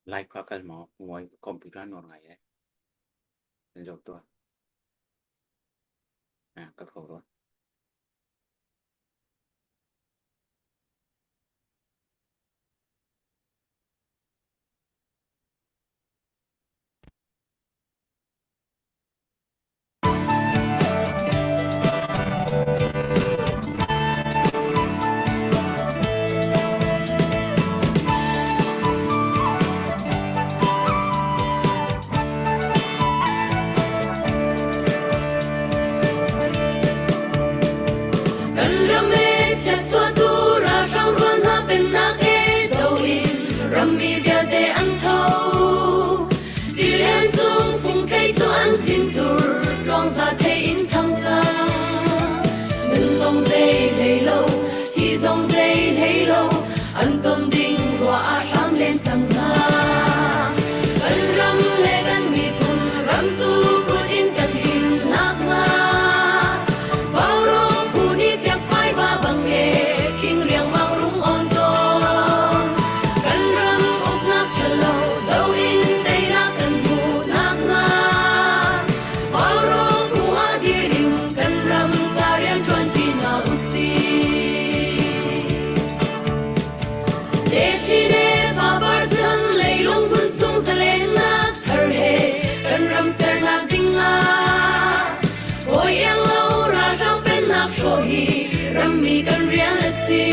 Live kha kal maw? Ngawi computer nawl ngai e. Nan zoh tuah. Ah, kal ko rua. Kan ram e chiatchuahtu ralhrang rual hna pennak e do in rammi vialte an tho. Tilian cung fungthei cu an thintur tluangza thei in thang cang. Nun zong zei hlei lo, thi zong zei hlei lo, an ton ding ruah ah hram len cang hna. Kan ram le kan miphun ramtu kut in kan him nakhnga Vaurawng phu nih fiakfai va bang e khing riangmang rung on tawn. Kan ram uknak ṭhalo do in teinak kan hmuh nakhnga Vaurawng phu ah dir in kan ram ca rianṭuan ṭi hna usih. Techin le fapar chan leilung hmun chung zalennak thar he kan ram sernak ding ah hawi iang lo ralhrang pennak hrawh hi rammi kan rian a si.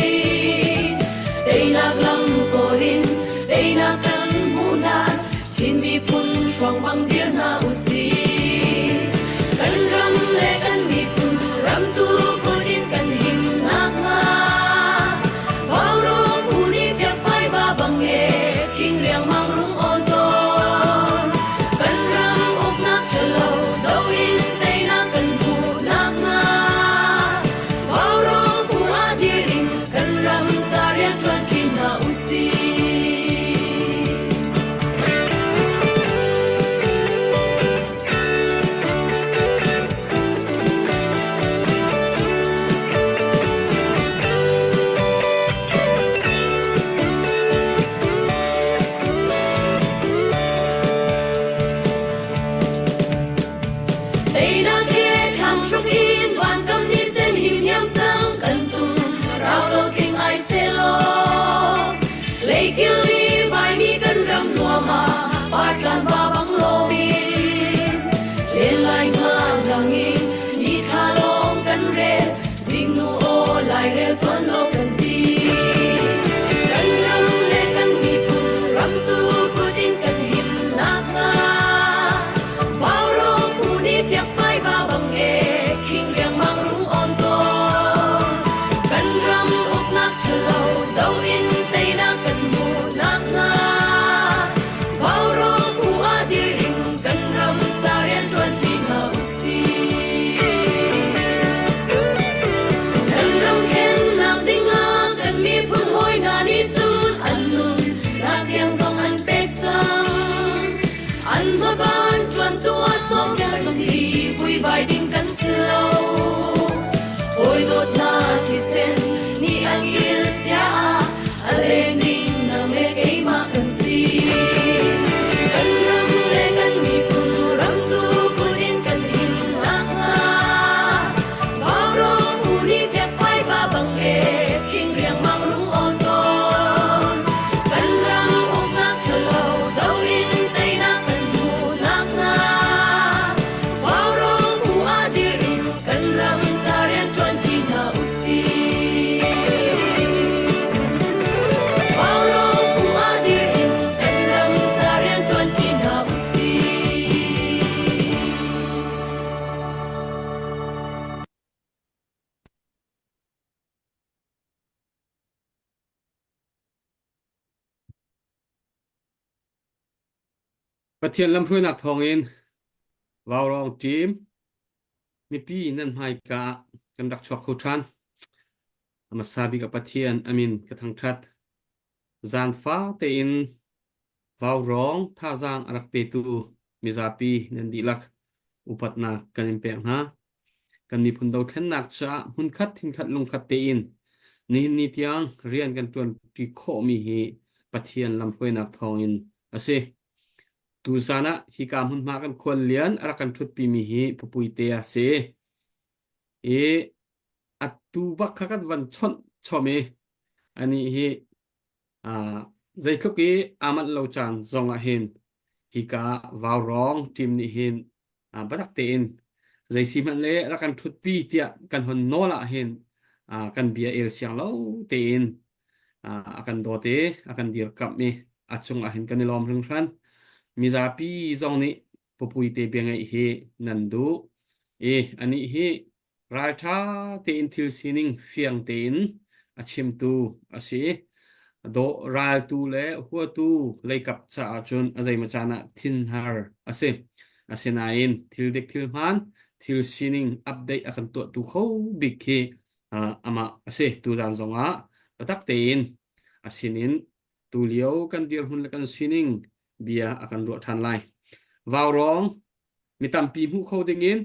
Teinak lam kawl in teinak kan hmuh hlan Chin miphun hruang bang dir hna usih. Kan ram le kan miphun ramtu kut in kan him nakhnga Vaurawng phu nih fiakfai va bang e khing riangmang rung awn tawn. Kan ram uknak ṭhalo do in teinak kan hmuh nakhnga Vaurawng phu ah dir in kan ram ca rianṭuan ṭi hna usih. Teinak he thlang hruk in vankam ni sen him hiam cang kan tum rau lo tling ai selaw Leikil i vaimi kan ram nuam ah partlan va bang loin len lai nga lang in ni thla lawng kan rel zingnu aw lairel tuan lo kan ti kan ram le kan miphun ramtu kut in kan him nakhnga Vaurawng phu nih fiakfai va bang e khing riangmang rung awn tawn kan ram uknak ṭhalo do in teinak kan hmuh nakhnga Vaurawng phu ah dir in kan ram ca rianṭuan ṭi hna usih. Kan ram khennak dingah kan miphun hawi hna nih cun an nun nak tiang zong an pek cang. An hmaban ṭuantu ah sawm kan si vuivai ding kan si lo. Hawi dawt hna thisen nih an kil chia ah a leng ding nang le keimah kan si. Kan ram le kan miphun ramtu kut in kan him nakhnga Vaurawng phu nih fiakfai va bang e khing riangmang rung awn tawn. Kan ram uknak ṭhalo do in teinak kan hmuh nakhnga Vaurawng phu ah dir in kan ram ca rianṭuan ṭi hna usih. Vaurawng phu ah dir in kan ram ca rianṭuan ṭi hna usih. Pathian lamhruainak thawngin Vaurawng team mipi nan hmaika ah kan rak chuak kho ṭhan. A hmasa bik ah Pathian a min ka thangṭhat. Zaanfa tein Vaurawng thazaang a rak petu mizapi nan dihlak upatnak kan in pek hna. Kan miphun dothlennak caah hmunkhat thinkhat lungkhat tein nihin ni tiang rian kan ṭuanṭi khawhmi hi Pathian lamhruainak thawngin A si. Tuzan ah hika hmunhma kan khual lian a rak kan ṭhutpimi hi Pupuite a si. I atu bak kha kan van chawnh chom i anih hi ah zeitluk i aa manh lo caan zong ah hin hika vaurawng team nih hin ah biatak tein zei si hmanh le rak kan ṭhutpi tiah kan hon nawl ah hin ah kan bia el siang lo tein ah a kan dawt i a kan dirkamh i a cung ah hin kan i lawm hringhran. Mizapi zong nih pupuite bia ngaih hi nan duh i anih hi Ralṭha tein thil sining fiang tein a chimtu a si. Dawh raltu le huatu leikap caah cun a zeimaw caan ah thinhar a si. Asinain thil dik thil hmaan, thil sining update a kan tuahtu kho bik khi uh, amah a si. Tuzaan zongah biatak tein a sinin tulio kan dirhmun le kan sining bia a kan ruah ṭhan lai. Vaurawng mi tampi hmuh kho dingin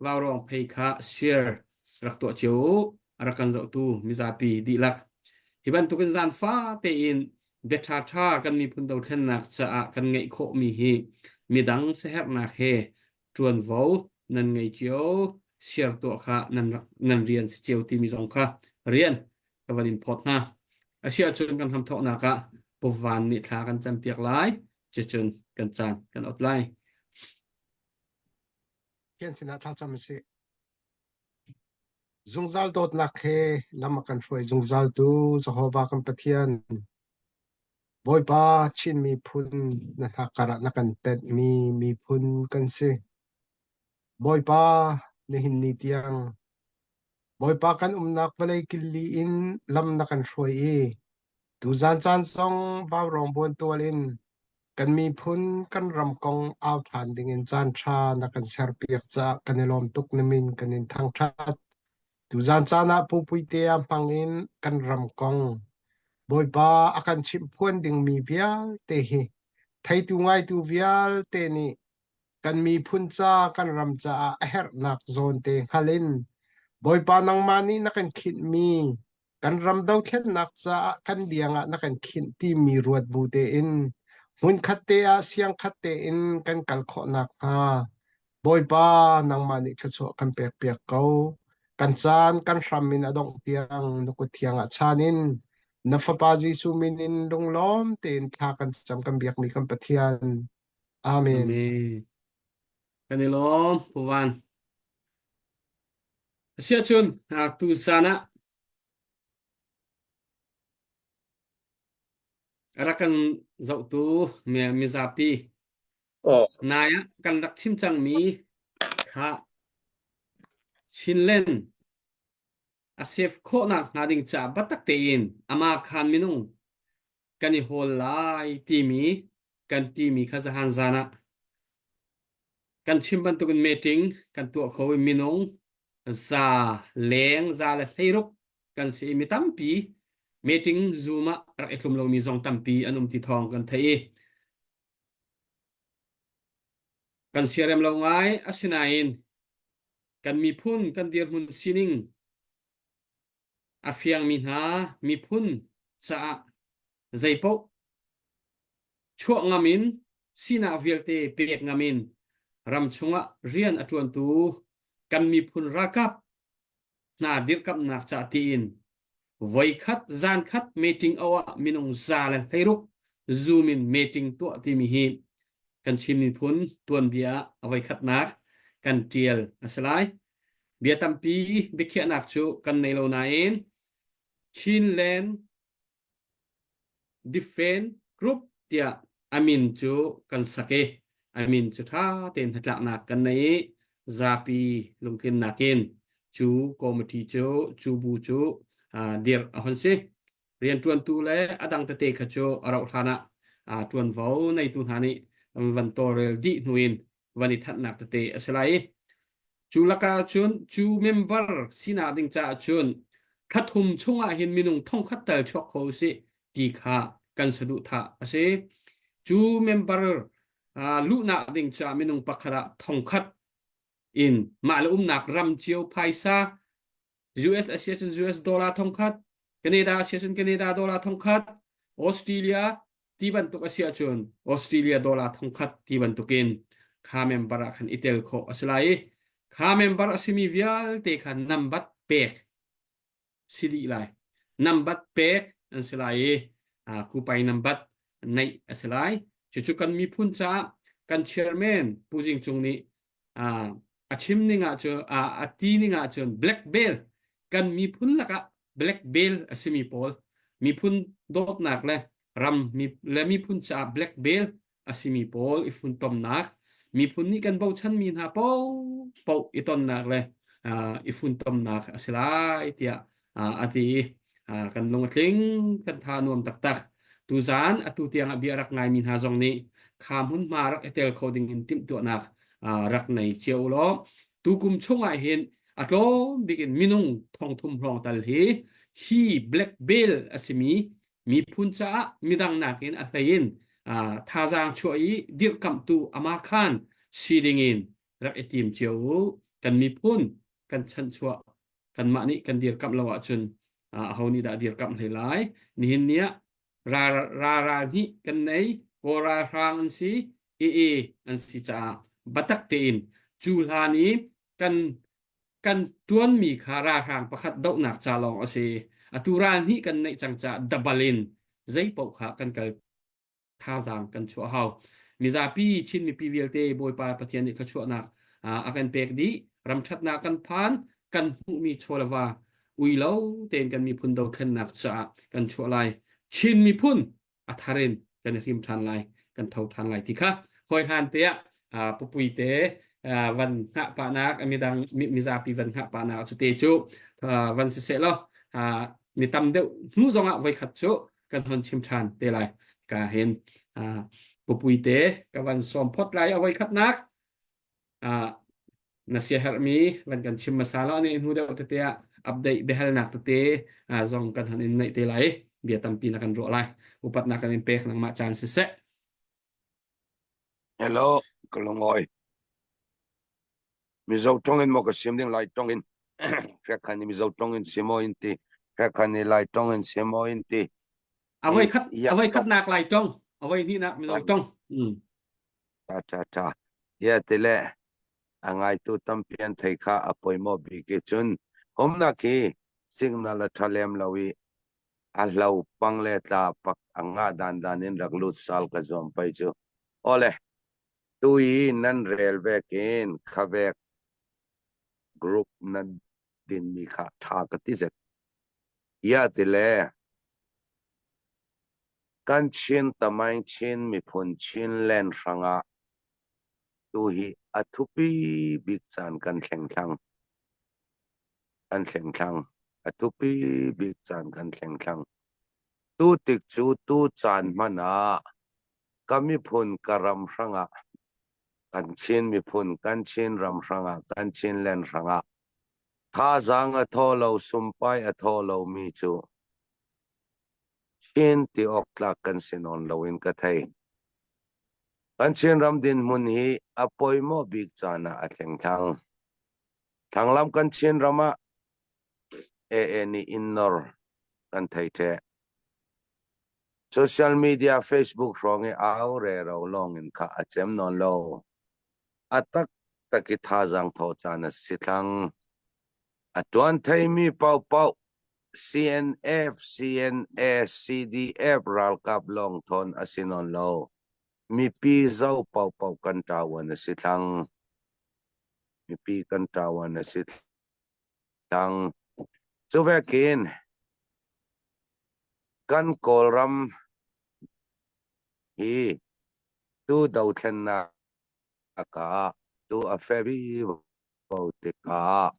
Vaurawng phei kha share rak tuah cio u. A rak kan zohtu mizapi dihlak. Hi bantukin zaanfa tein bia ṭhaṭha kan miphun dothlennak caah kan ngeih khawhmi hi midang siaherhnak he ṭuanvo nan ngei cio share tuah kha nan rak nan rian si cio timi zong kha rian ka van in phawt hna. Asiahcun kan hramthawknak ah Puvan nih thla kan campiak lai, cucun kan caan kan ot lai. Pathian sinah thlacam usih. Zungzal dawtnak he lam a kan hruai zungzaltu Jehovah kan Pathian. Bawipa Chin miphun na hnakkar ah na kan tenhmi miphun kan si. Bawipa nihin ni tiang Bawipa kan umnak vawlei killi in lam na kan hruai i tuzan caan zong vaurawng buantual in Kan miphun kan ram kong au ṭhan dingin caanṭha na kan serpiak caah kan i lawm tuk na min kan in thangṭhat. Tuzaan caan ah Pu Puitea hmang in kan ram kong Bawipa a kan chimhphuan dingmi vialte hi theitu ngaitu vialte nih kan miphun ca kan ram caah a herhnak zawn te hngal in Bawipa nangmah nih na kan khinhmi kan ram dothlennak caah kan liang ah na kan khinh timi ruat bu tein hmunkhat te ah siangkhat tein kan kal khawh nakhnga Bawipa nangmah nih thluachuah kan pekpiak ko. Kan caan kan hram in a dongh tiang na kut thiang ah chan in na Fapa Jesuh min in lunglawm tein thla kan cam kan biakmi kan Pathian. Amen. Amen. Kan i lawm, Pu Van. Asiahcun tuzaan ah rak kan zohtu mizapi nai ah kan rak chim cangmi kha Chinland a save khawhnak hnga ding caah biatak tein amah khaan minung kan i hawl lai timi kan timi kha zahan zan ah Kan chim bantukin meeting kan tuah kho i minung za leng za le hleiruk kan si i mi tampi meeting Zoom ah rak i tlum lomi zong tampi an um ti thawng kan theih i kan siarem lo ngai asinain kan miphun kan dirhmun sining a fiangmi hna miphun caah zeipaoh chuah ngam in sinak vialte pek ngam in ram chungah rian a ṭuantu kan miphun ralkap hna dirkamhnak ca tiin voikhat zankhat meeting o ah minung 116 Zoom in meeting tuah timi hi kan Chin miphun tuanbia ah a voikhatnak kan ṭial a si lai. Bia tampi biakhiahnak cu kan nei lo nain Chinland Defend Group tiah a min cu kan sak i a min cu ṭha tein hnatlaknak kan nei i zapi lungtlinnak in cu committee cu cu bu cu dirh a hon si. Rianṭuantu le a dang tete kha cu a rauh hlan ah ṭuanvo neitu hna nih van tawlrel dih hnu in van i thanhnak tete a si lai i cu lakah cun cu member sinak ding caah cun thla chungah hin minung thongkhat tal chuak kho usih ti kha kan saduhthah a si. Cu member luhnak ding caah minung pakhat ah thongkhat in mah le umnak ram cio phaisa US a si ahcun US dollar thongkhat, Canada a si ahcun Canada dollar thongkhat, Australia Ti bantuk a si ahcun Australia dollar thongkhat ti bantukin kha member ah khan i tel khawh a si lai i kha member a simi vialte kha nambat pek si dih lai. Nambat pek an si lai i kupai nambat neih a si lai. Cucu kan miphun caah kan chairman Pu Jing Cung nih a chim ning ah cun a ti ning ah cun black belt kan miphun lakah black belt a simi pawl miphun dawtnak le ram le miphun caah black belt a simi pawl i funtomnak miphun nih kan bochanmi hna paohpaoh i tonnak le i funtomnak a si lai tiah a ti i kan lung a tling kan tha a nuam taktak. Tuzaan atu tiangah bia rak ngaimi hna zong nih kha hmunhma rak i tel kho ding in timhtuahnak rak nei cio u law tukum chungah hin a tlawm bik in minung thongthum hrawng tal hi hi black belt a simi miphun caah midang nakin a hlei in thazaang chuah i dirhkamhtu ama khan si ding in rak i tim cio u. Kan miphun kan chanhchuah kanmah nih kan dirkamh lo ahcun aho nih dah dirkamh hlei lai? Nihin ni ah ral ral hnih kan nei. Kawl ralhrang an si, AA an si caah biatak tein cu hlan i kan kan ṭuanmi kha ralhrang pakhat dohnak ca lawng a si. Atu ral hnih kan neih cang caah dabal in zeipaoh kha kan kal thazaang kan chuah hau. Mizapi Chin mipi vialte Bawipa Pathian nih thluachuahnak a kan pek dih. Ramṭhatnak kan phan, kan hmuhmi chaw le va ui lo tein kan miphun dothlennak caah kan chuah lai. Chin miphun a thar in kan i hrim ṭhan lai, kan tho ṭhan lai ti kha hawi hlan te ah pupui te van hngah pahnak midang mizapi van hngah pahnak cu te cu van si seh law mi tam deuh hnu zongah voikhat cu kan hon chim ṭhan te lai. Ka hin pupui te ka van sawm phot lai a voikhatnak na siaherhmi van kan chim hmasa law ne hnu deuh tete ah update biahalnak tete zong kan han in neih te lai. Bia tampi na kan ruah lai. Upatnak kan in pek nangmah caan siseh. Hello, ka lungawi. Mizo tong in maw ka sim ding Lai tong in Hrekhan ni Mizo tong in sim in ti Hrekhan ni Lai tong in sim in ti. Avoi khat avoi khat nak Lai tong avoi hnih nak Mizo tong. Ta ta ta. Ya tile a ngaitu tampi an thei kha a poimo bik i cun homnak hi signal a tha lem lo i a hlo pang le tla pak a nga dan dan in rak lut sal ka zuam pai cu ole Tu i nan rel vekin khavek group nan dinmi kha ṭha ka ti zet. Ia tile kan Chin tamain Chin miphun Chinland hrangah tu hi a thupi bik caan kan thleng thlang. Kan thleng thlang. A thupi bik caan kan thleng thlang. Tu tik cu tu caan hmanh ah Ka miphun ka ram hrangah kan Chin miphun kan Chin ram hrangah kan Chinland hrangah thazaang a thaw lo sumpai a thaw lomi cu Chin ti awk tlak kan si nawn loin ka thei. Kan Chinram dinhmun hi a poimawh bik caan ah a thleng thlang. Thlanglam kan Chinram ah AA nih innor kan thei ṭheh. Social media Facebook hrawng i au rero lawng in kha a cem nawn lo. A taktak i thazaang thawh caan a si thlang. A tuan theimi paohpaoh CNF, CNA, CDF ralkap lawng thawn a si nawn lo. Mipi zo paohpaoh kan ṭawan a si thlang. Mipi kan ṭawan a si thlang. Cu vekin Kan Kawlram hi tu dothlennak ah tu a feri ko tikah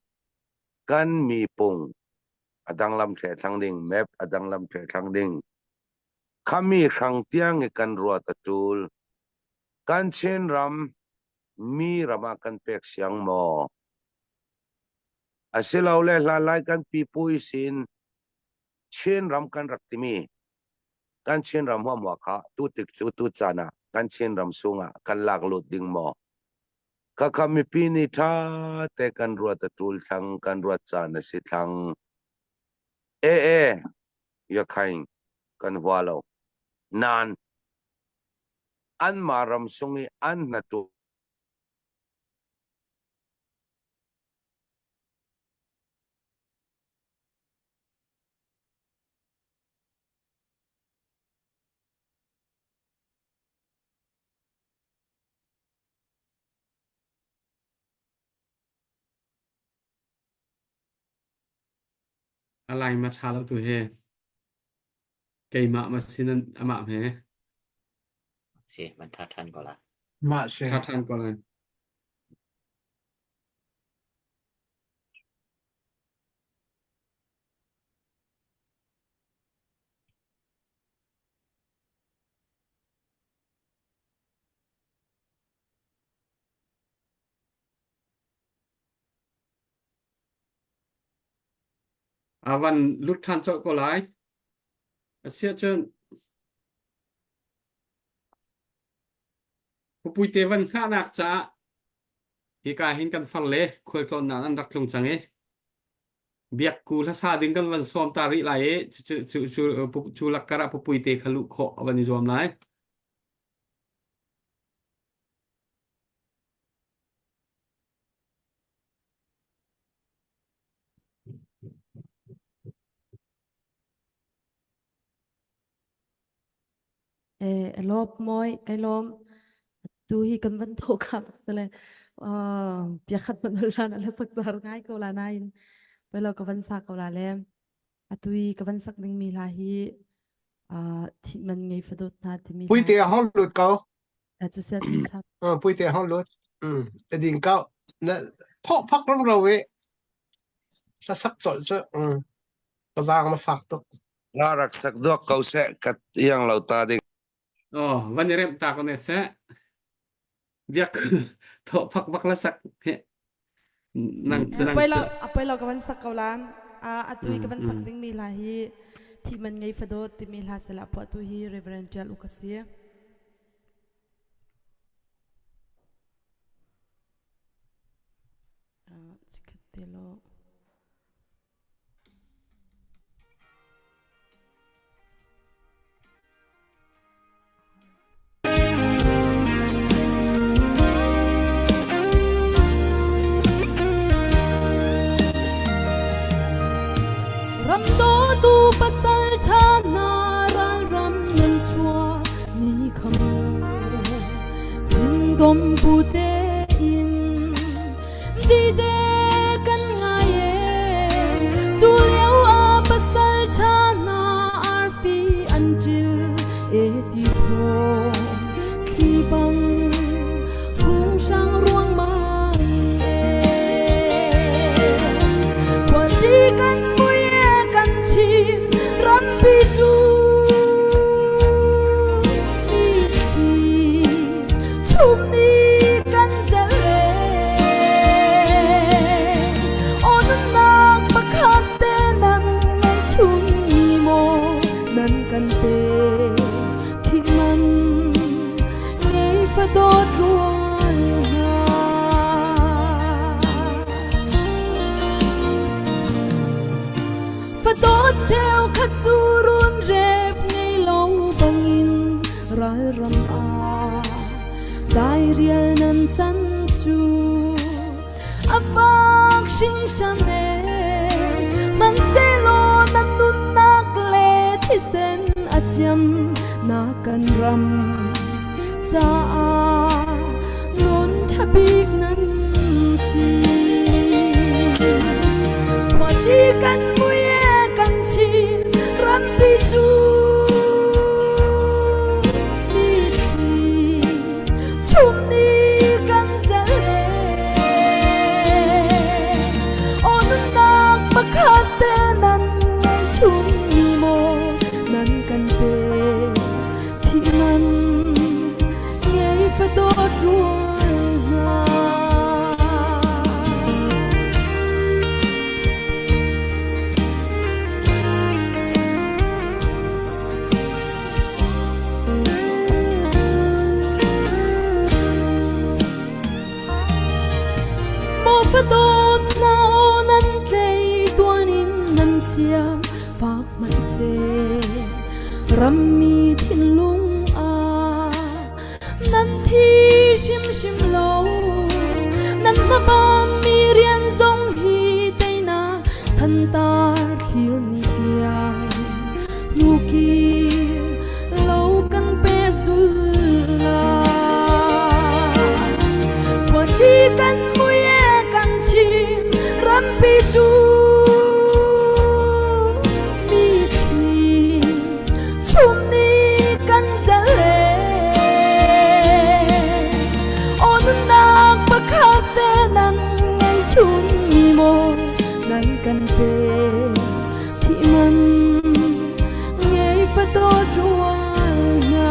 kan mipung a danglam ṭhe thlang ding, map a danglam ṭhe thlang ding. Khami hrang tiang i kan ruat a ṭul. Kan Chinram mi ram ah kan pek siang maw? Asilole hlanlai kan pipu i sin Chinram kan rak timi kan Chinram huamhua kha tu tik cu tu caan ah kan Chinram sungah kan lak lut ding maw? Khakha mipi nih ṭha te kan ruat a ṭul thlang, kan ruat caan a si thlang. E e, yakhain kan hua lo. Nan. Anmah ram sung i an hnaṭuan A lai ma ṭha lo tu hi keimah ma sin amah hme. Si, man ṭha ṭhan ko la. Mah si. Ṭha ṭhan ko lai. A van lut ṭhan colh ko lai. Asiahcun Pupuite van hngahnak caah hika hin kan far le khualtlawnnak an rak tlung cang i biakku hlasa ding kan van sawm ta rih lai i cu cu cu cu lakkar ah pupuite kha luh khawh a van i zuam lai. Lawp mawi kai lawm. Tu hi kan van tho kha bak sale. Piakhat man hol hlan ala sak zar ngai ko la nain. Pelo ka van sa ko la le. Atu i ka van sak ding mi hla hi thih man ngei fadawt hna timi hla. Puite hong lut ko. Cu sia sin chan. Puite hong lut. Ading kau. Na thawh phak ram ro i hla sak colh cu. Ka zaang na fak tuk. La rak sak duak ko seh ka iang lo ta ding. Oh, van i remh ta ko ne seh. Biak thawh phak bak la sak he. Nang nang Poi lo poi lo ka van sak ko la. Atu i ka van sak ding mi hla hi thi man ngei fadawt timi hla sela phuahtu hi Reverend Tial Uk a si. Chikhat te lo. Ram dawtu pasal ṭha hna ralram nan chuah ni kham thin pu tein dide kan ngai e cu lio ah pasal ṭha hna arfi an ṭil e ti thaw thli bang phunghrang ruangmang e khuaci kan mui e kan chin rampi cu mitthli chum ni kan zel e aw nunnak pakhat te nan ngei chung mi maw nan kan pe thih man ngei fa dawt rual hna fa dawt cheu khat cu run rep ngei lo bangin ralram ah dairial nan chan cu a fak hringhran e hmanhsehlaw nan nunnak le thisen a ciam na kan ram caah nun ṭha bik nan si. Khuaci kan mui e kan chin rampi cu mitthli chum ni kan zel e. Aw nunnak pakhat te nan ngei chung ni maw nan kan pe thih man ngei fa dawt rual hna. Maw fa dawt na aw nan tlei tuan in nan thiam fak hmanhseh rammi thinlung ah. hrimhrim lo. Nan hmaban mi rian zong hi teinak thantar thlir ni tiang nukir lo kan pe zul lai. Khuaci kan mui e kan chin rampi cu mi thli chum ni kan zel e. Aw nunnak pakhat te nan ngei chung mi maw nan kan pe thi man ngei fa rual hna.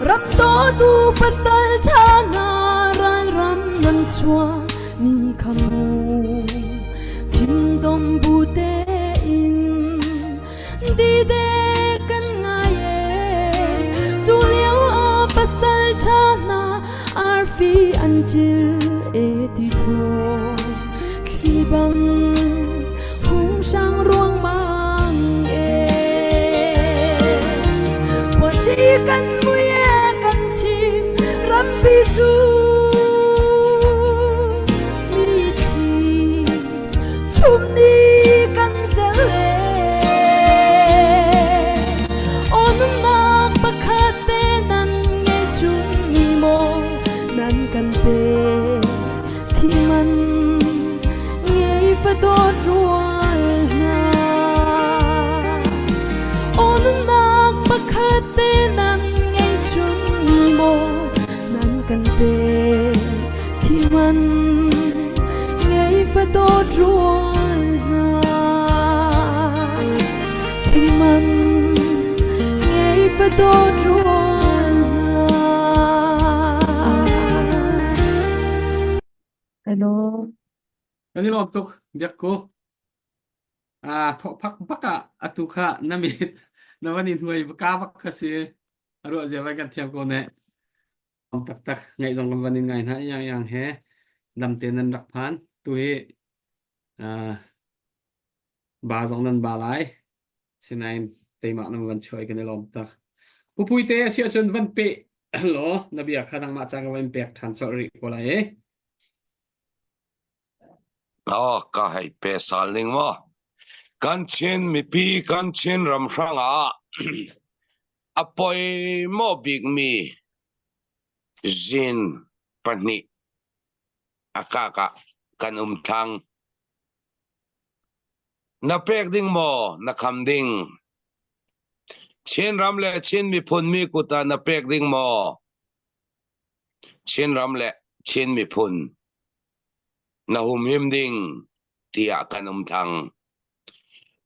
Ram dawtu pasal ṭha hna ralram nan chuah ni kha mu thindom bu tein dide kan ngai e cu lio ah pasal ṭha hna arfi an ṭil e ti thaw thli bang hung hrang ruangmang e khuaci kan mui e kan chim rampi cu mi chum ni kan zel e aw nunnak pakhat te nan ngei chung ni maw nan kan pe thi man ngei fa dawt rual hna aw nunnak pakhat te nan ngei chung ni maw nan kan pe thi man ngei fa dawt rual hna thi man ngei fa dawt rual hna Hello. Kan i lawm tuk biak ku. Ah thawhphak bak ah atu kha na mit na van in huai ka bak kha si. Ruah zia vai kan thiam ko ne. Taktak ngaih zong kan van in ngai hna iang iang he dam te nan rak phan. Tu hi ah ba zong nan ba lai. Sinain teimah nan van chuai kan i lawm tak. Pupui te a si ahcun van pe law na bia kha nangmah ca ka van pek ṭhan colh rih ko lai e. Oh, ka hei pe sal ning maw. Kan Chin mipi kan Chin ram hrang ah a poi maw bik mi zin pahnih a kak ah kan um thang. Na pek ding maw na kham ding? Chin ram le Chin miphun mi kut ah na pek ding maw? Chinram le Chin miphun na humhim ding tiah kan um thang.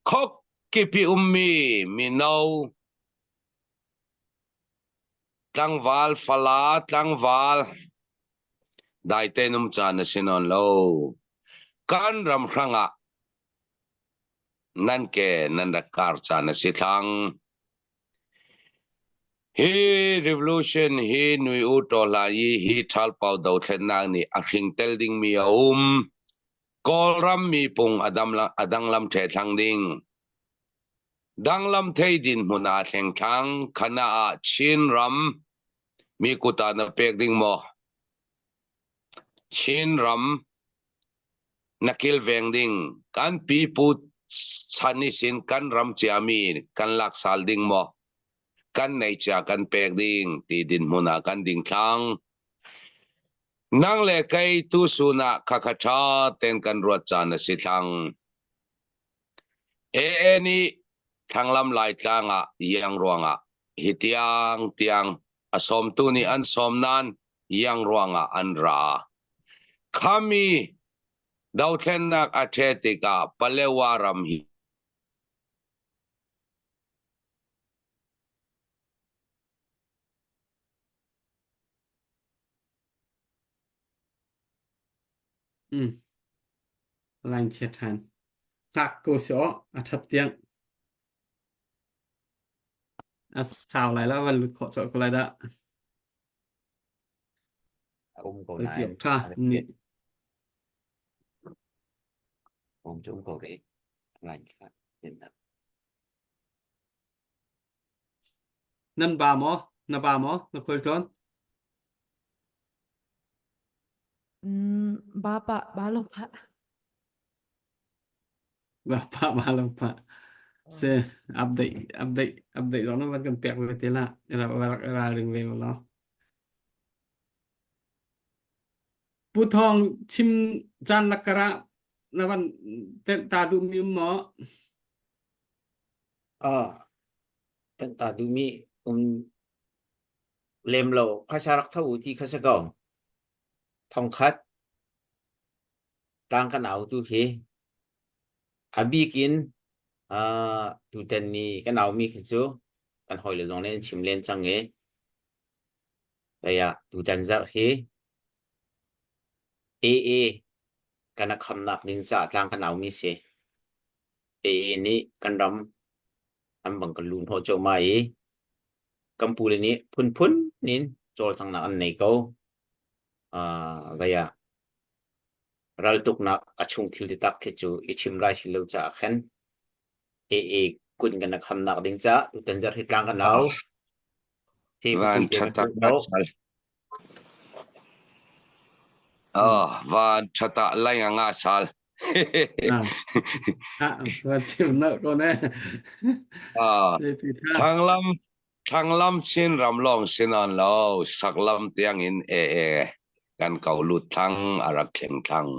Khok kipi ummi mino tlangval fala tlangval daite num caan a si nawn lo. Kan ram hrangah nan ke nan rak kar caan a si thlang. Hi revolution hi Nui U Taw Hla i hi ṭhalpau dothlennak nih a hring tel dingmi a um. Kawlram mipung a danglam ṭhethlang ding. Danglam thei dinhmun aa thleng thlang. Khana ah Chinram mi kut ah na pek ding maw? Chinram na kilveng ding kan pipu chan isin kan ram ciami kan lak sal ding maw kan nei cia kan pek ding ti dinhmun ah kan ding thlang nang le kei tu sun ah khakha tha ten kan ruat caan a si thlang AA nih thanglam laitlang ah iang ruangah hi tiang tiang a sawmtu nih an sawm nain iang ruangah an ra. Khami dothlennak a ṭhe tikah Palewa ram hi Mm. Line chia ṭhan. Hngak ko si aw, a ṭhat tiang. A sau lai la van lut khawh colh ko lai dah. A um ko Ti nain awk ṭha a nih. Um cu um ko rih. Line kha din dah. Nan ba maw? Na ba maw? Na khualtlawn? Ba pa ba lo pa. Ba pa ba lo pa. Se update update update zong na van kan pek ve te la. Ra ra ring ve lo. Pu Thawng chim caan lakar ah na van tenh ta duhmi um maw? Ah, tenh ta duhmi um lem lo. Phaisa rak tho u ti kha si ko. Thongkhat tlang kan au tu hi a bik in ah tutan ni kan aumi khi cu kan hawile zong nih an chim len cang i Kaya tutan zarh hi AA kan a khamnak ding caah tlang kan aumi si. AA nih kan ram an bang kan luh hnawh cuahmah i kan pule nih phunphun in cawlcanghnak an nei ko. Uh, kaya raltuknak a chung thil taktak khi cu i chim rai thil lo caah khan AA kun kan a khamnak ding caah tutan zarh hi tlang kan au. Van ṭhat ah Oh, van ṭhat ah lai nga sal. Ah, va chim na ko ne. Ah, thanglam thanglam Chin ram lawng sinan lo saklam tiang in e e kan ko lut thang a rak thleng thang.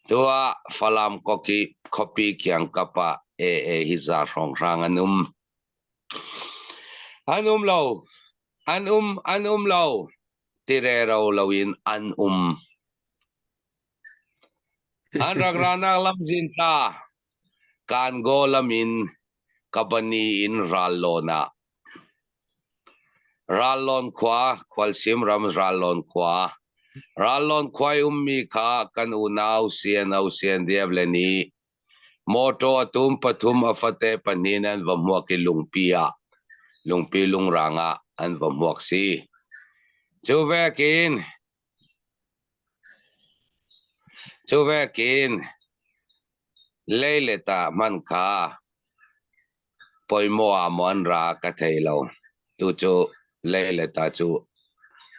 Tua Falam koki khopi kiang kapa e e hi za hrong hrang an um. An um lo. An um, an um lo. Tirero loin an um. An rak ranak lamzin ta. Kan go lamin kabani in rallon ah. Rallon khua, khualsim ram Rallon khua. Rallon khua i ummi kha kan unau CNO CNDF le nih Mawṭaw a tum pathum a fate pahnih in an va hmuak i lungpi ah lungpi lungrang ah an va hmuak si. Cu vekin cu vekin leilet ah hman kha poimaw ah maw an ra ka thei lo. Tucu leilet ah cu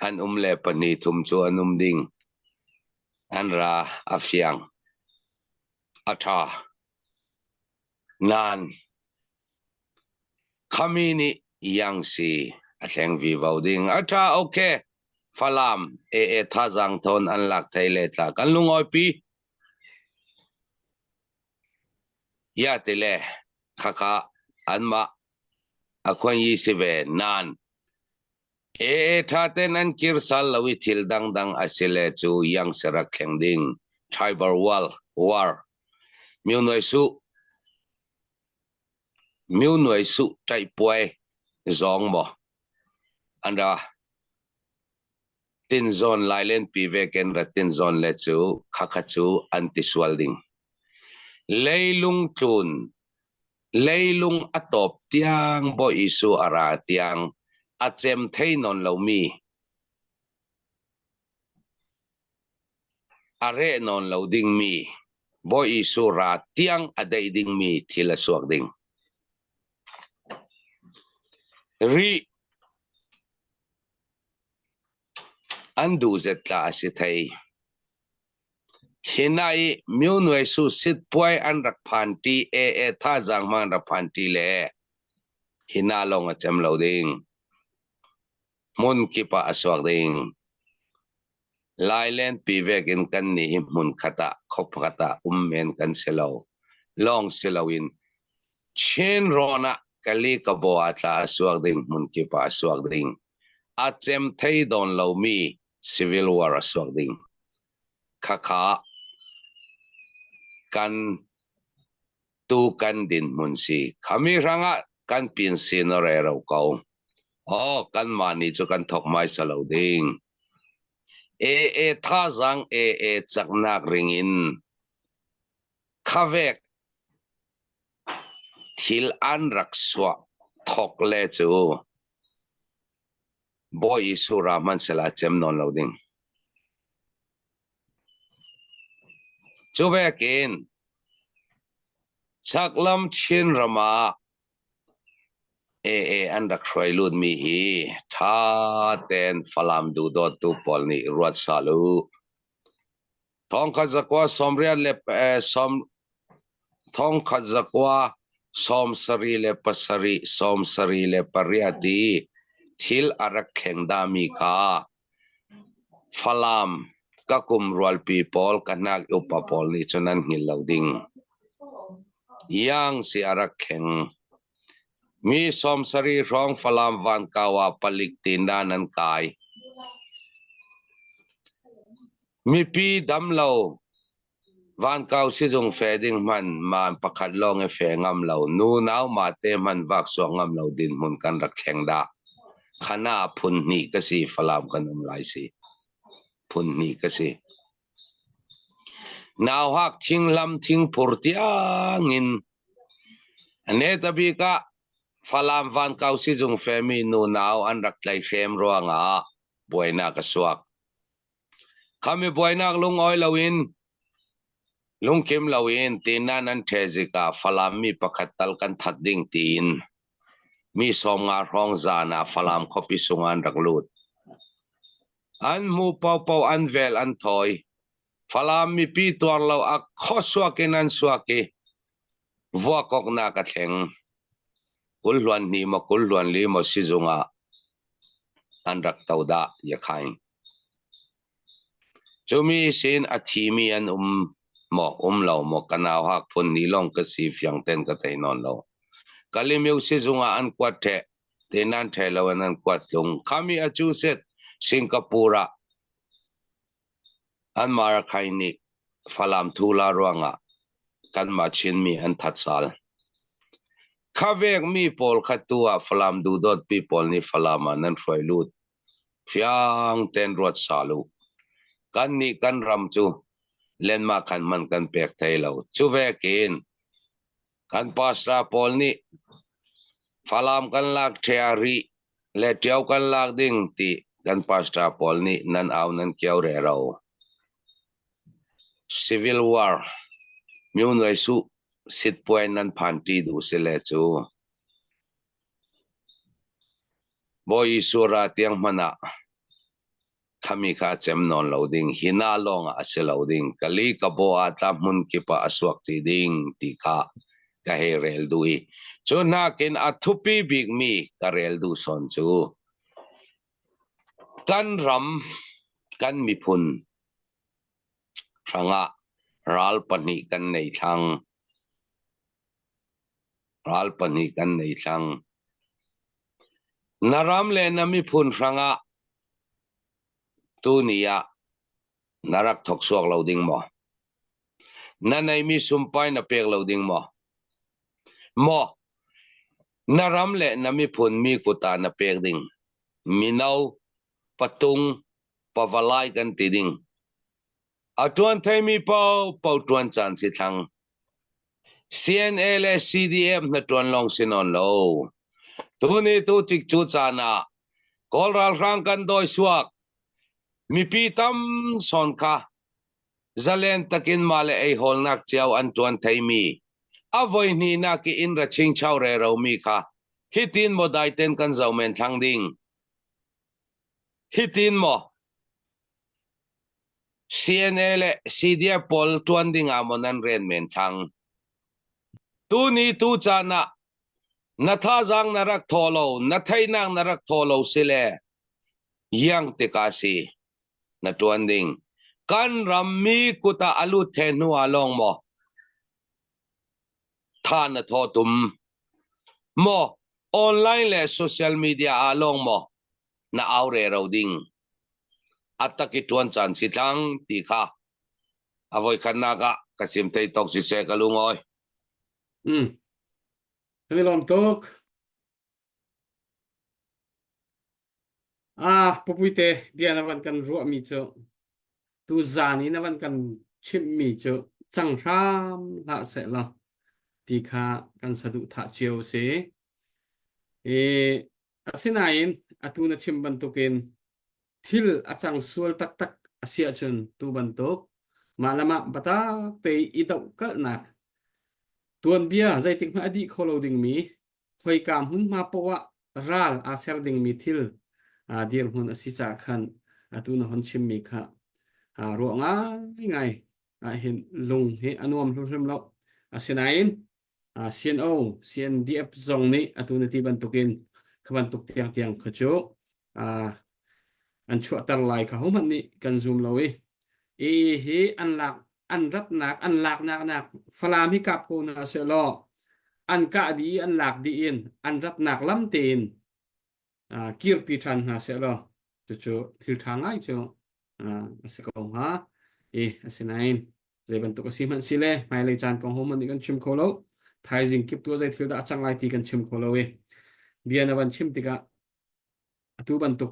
an um le pahnih thum cu an um ding. An ra a fiang. A ṭha. Nain khami nih Yangtze a thleng vivo ding. A ṭha okay. Falam AA thazaang thawn an lak thei le tla kan lungawipi. Ya tile khaka anmah a khuan yi si ve nain Ee ṭhaten an kir sal lo i thil dangdang a si le cu Yangtze rak thleng ding Tribal War War Myo Nuai Suh Myo Nuai Suh ṭaihpuai zawng maw an ra Tinzawn Lailenpi veken ra Tinzawn le cu khakha cu an ti sual ding. Leilung tlun Leilung a tawp tiang Bawi Jesuh a ra tiang a cem thei nawn lomi, a reh nawn lo dingmi, Bawi Jesuh ra tiang a deih dingmi thil a suak ding. Rih an duh zet tla a si thei. Hi na i Myo Nuai Su sitpuai an rak phan ṭi AA thazaang hmang an rak phan ṭi le hi na lawng a cem lo ding. Hmun kip ah a suak ding. Lailen pi vek in kan nih hi hmun khat ah khop khat ah um men kan si lo. Lawng si loin Chin rawn ah kali kabo ah tla a suak ding hmun kip ah a suak ding. A cem thei dawn lomi civil war a suak ding. Khakha kan tu kan dinhmun si. Khami hrangah kan pin si na re ro ko. Oh, kan mah ni cu kan thok mai sa lo ding. E e thazang e e chaknak ring in khavek thil an rak suah thok le cu Bawi Jesuh ra hmanhsehla cem nawn lo ding. Cu vekin chaklam Chin ram ah AA an rak hruai lutmi hi ṭha tein Falam duhdawttu pawl nih ruat sal u. Thongkhat zakua sawmriat le sawm thongkhat zakua 77 78 i thil a rak thleng dami kha Falam ka kum rualpi pawl ka hnak upa pawl nih cun an hngil lo ding. Yang si a rak thleng. Mi 70 hrawng Falam vankau ah palik tindan an kai. Mipi damlo Vankau sizung fe ding hmanh maan pakhat lawng i fe ngam lo, nunau mate hmanh vak suak ngam lo dinhmun kan rak thleng dah. Khana phun hnih ka si, Falam kan um lai si. Phun hnih ka si. Nauhak thinglam thingphur tiangin Netabik ah Falam vankau sizung femi nunau an rak tlaihhrem ruangah buainak a suak. Khami buainak lungawi loin lungkim loin tinan an ṭhe zikah Falam mi pakhat tal kan that ding tiin mi 50 hrawng zan ah Falam khuapi sung an rak lut. An hmu paopaoh an vel an thawi. Falam mipi tuar lo a khuasuak in an suak i vuakoknak a thleng. Kulhluan hnih maw kulhluan li maw sizung ah an rak to dah yakhain. Cumi sin a thimi an um maw um lo maw ka nau hak phun ni lawng ka si fiang ten ka thei nawn lo. Kalimiu sizung ah an kuat ṭheh, te nan ṭhe lo in an kuat tlung. Khami a cu set Singapore ah An Marakhai nih Falam thula ruangah kanmah Chinmi an that sal. Khavekmi pawl kha tu ah Falam duhdawtpi pawl nih Falam ah nan hruai lut. Fiang ten ruat sal u. Kan nih kan ram cu lenmah khan man kan pek thai lo. Cu vekin kan pastor pawl nih Falam kan lak ṭhea rih le ṭio kan lak ding ti kan pastor pawl nih nan au nan kio rero. Civil War myu nuai su sitpuai nan phan ṭi duh si le cu. Bawi Jesuh ra tiang hmanh ah Khami kha a cem nawn lo ding, hi na lawng ah a si lo ding, kali ka baw ah tla hmun kip ah a suak ti ding ti kha ka hei rel duh i cu nakin a thupi bikmi ka rel duh sawn cu kan ram kan miphun hrangah ral pahnih kan nei thlang. Ral pahnih kan nei thlang. Na ram le na miphun hrangah tuni ah na rak thawk suak lo ding maw? Na neimi sumpai na pek lo ding maw? Maw na ram le na miphun mi kut ah na pek ding? Mino, patung, pavalai kan ti ding. A ṭuan theimi paohpaoh ṭuan caan si thlang. CNA le CDF na ṭuan lawng si nawn lo. Tuni tu tik cu caan ah Kawl ralhrang kan dawi suak. Mipi tam sawn kha zalen takin mah le ei hawlnak cio an ṭuan theimi a voi hnihnak i inn ra chingchau rero mi kha hitin maw daiten kan zo men thlang ding. Hitin maw CNA le CDF pawl ṭuan ding ah maw nan rian men thlang? Tuni tu caan ah na thazaang na rak thaw lo, na theihnak na rak thaw lo si le iang tikah si na ṭuan ding. Kan rammi kut ah a lut the hnu ah lawng maw tha na thaw tum? Maw online le social media ah lawng maw na au rero ding a tak i ṭuan caan si tlang ti kha a voikhatnak ah ka chim thei tawk siseh ka lungawi. Mm. Kan i lawm tuk. Ah, pupuite bia na van kan ruahmi cu tu zan i na van kan chimhmi cu cang hram hlah seh law ti kha kan saduhthah cio si. I Asinain atu na chim bantukin thil a cang sual taktak a si ahcun tu bantuk mah le mah biatak te i dohkalhnak tuanbia zeitik hmanh a dih kho lo dingmi Khoika hmunhma poah ah ral aa ser dingmi thil dirhmun a si caah khan atu na hon chimmi kha ruah ngaingai ahhin lung hi a nuam hrimhrim lo. Asinain CNO, CNDF zong nih atu na ti bantukin kha bantuk tiangtiang kha cu an chuahter lai kha hohmanh nih kan zum lo i i hi an lak an ratnak an laknak nak Falam hi kap ko hna sehlaw an kah dih i an lak dih in an ratnak lam tein kirpi ṭhan hna sehlaw cucu thil ṭha ngai cu a si ko hnga. I asinain zei bantuk a si hmanh si le hmailei caan kong hohmanh nih kan chim kho lo. Thaizing kip tu zei thil dah a cang lai ti kan chim kho lo i bia na van chim tikah atu bantuk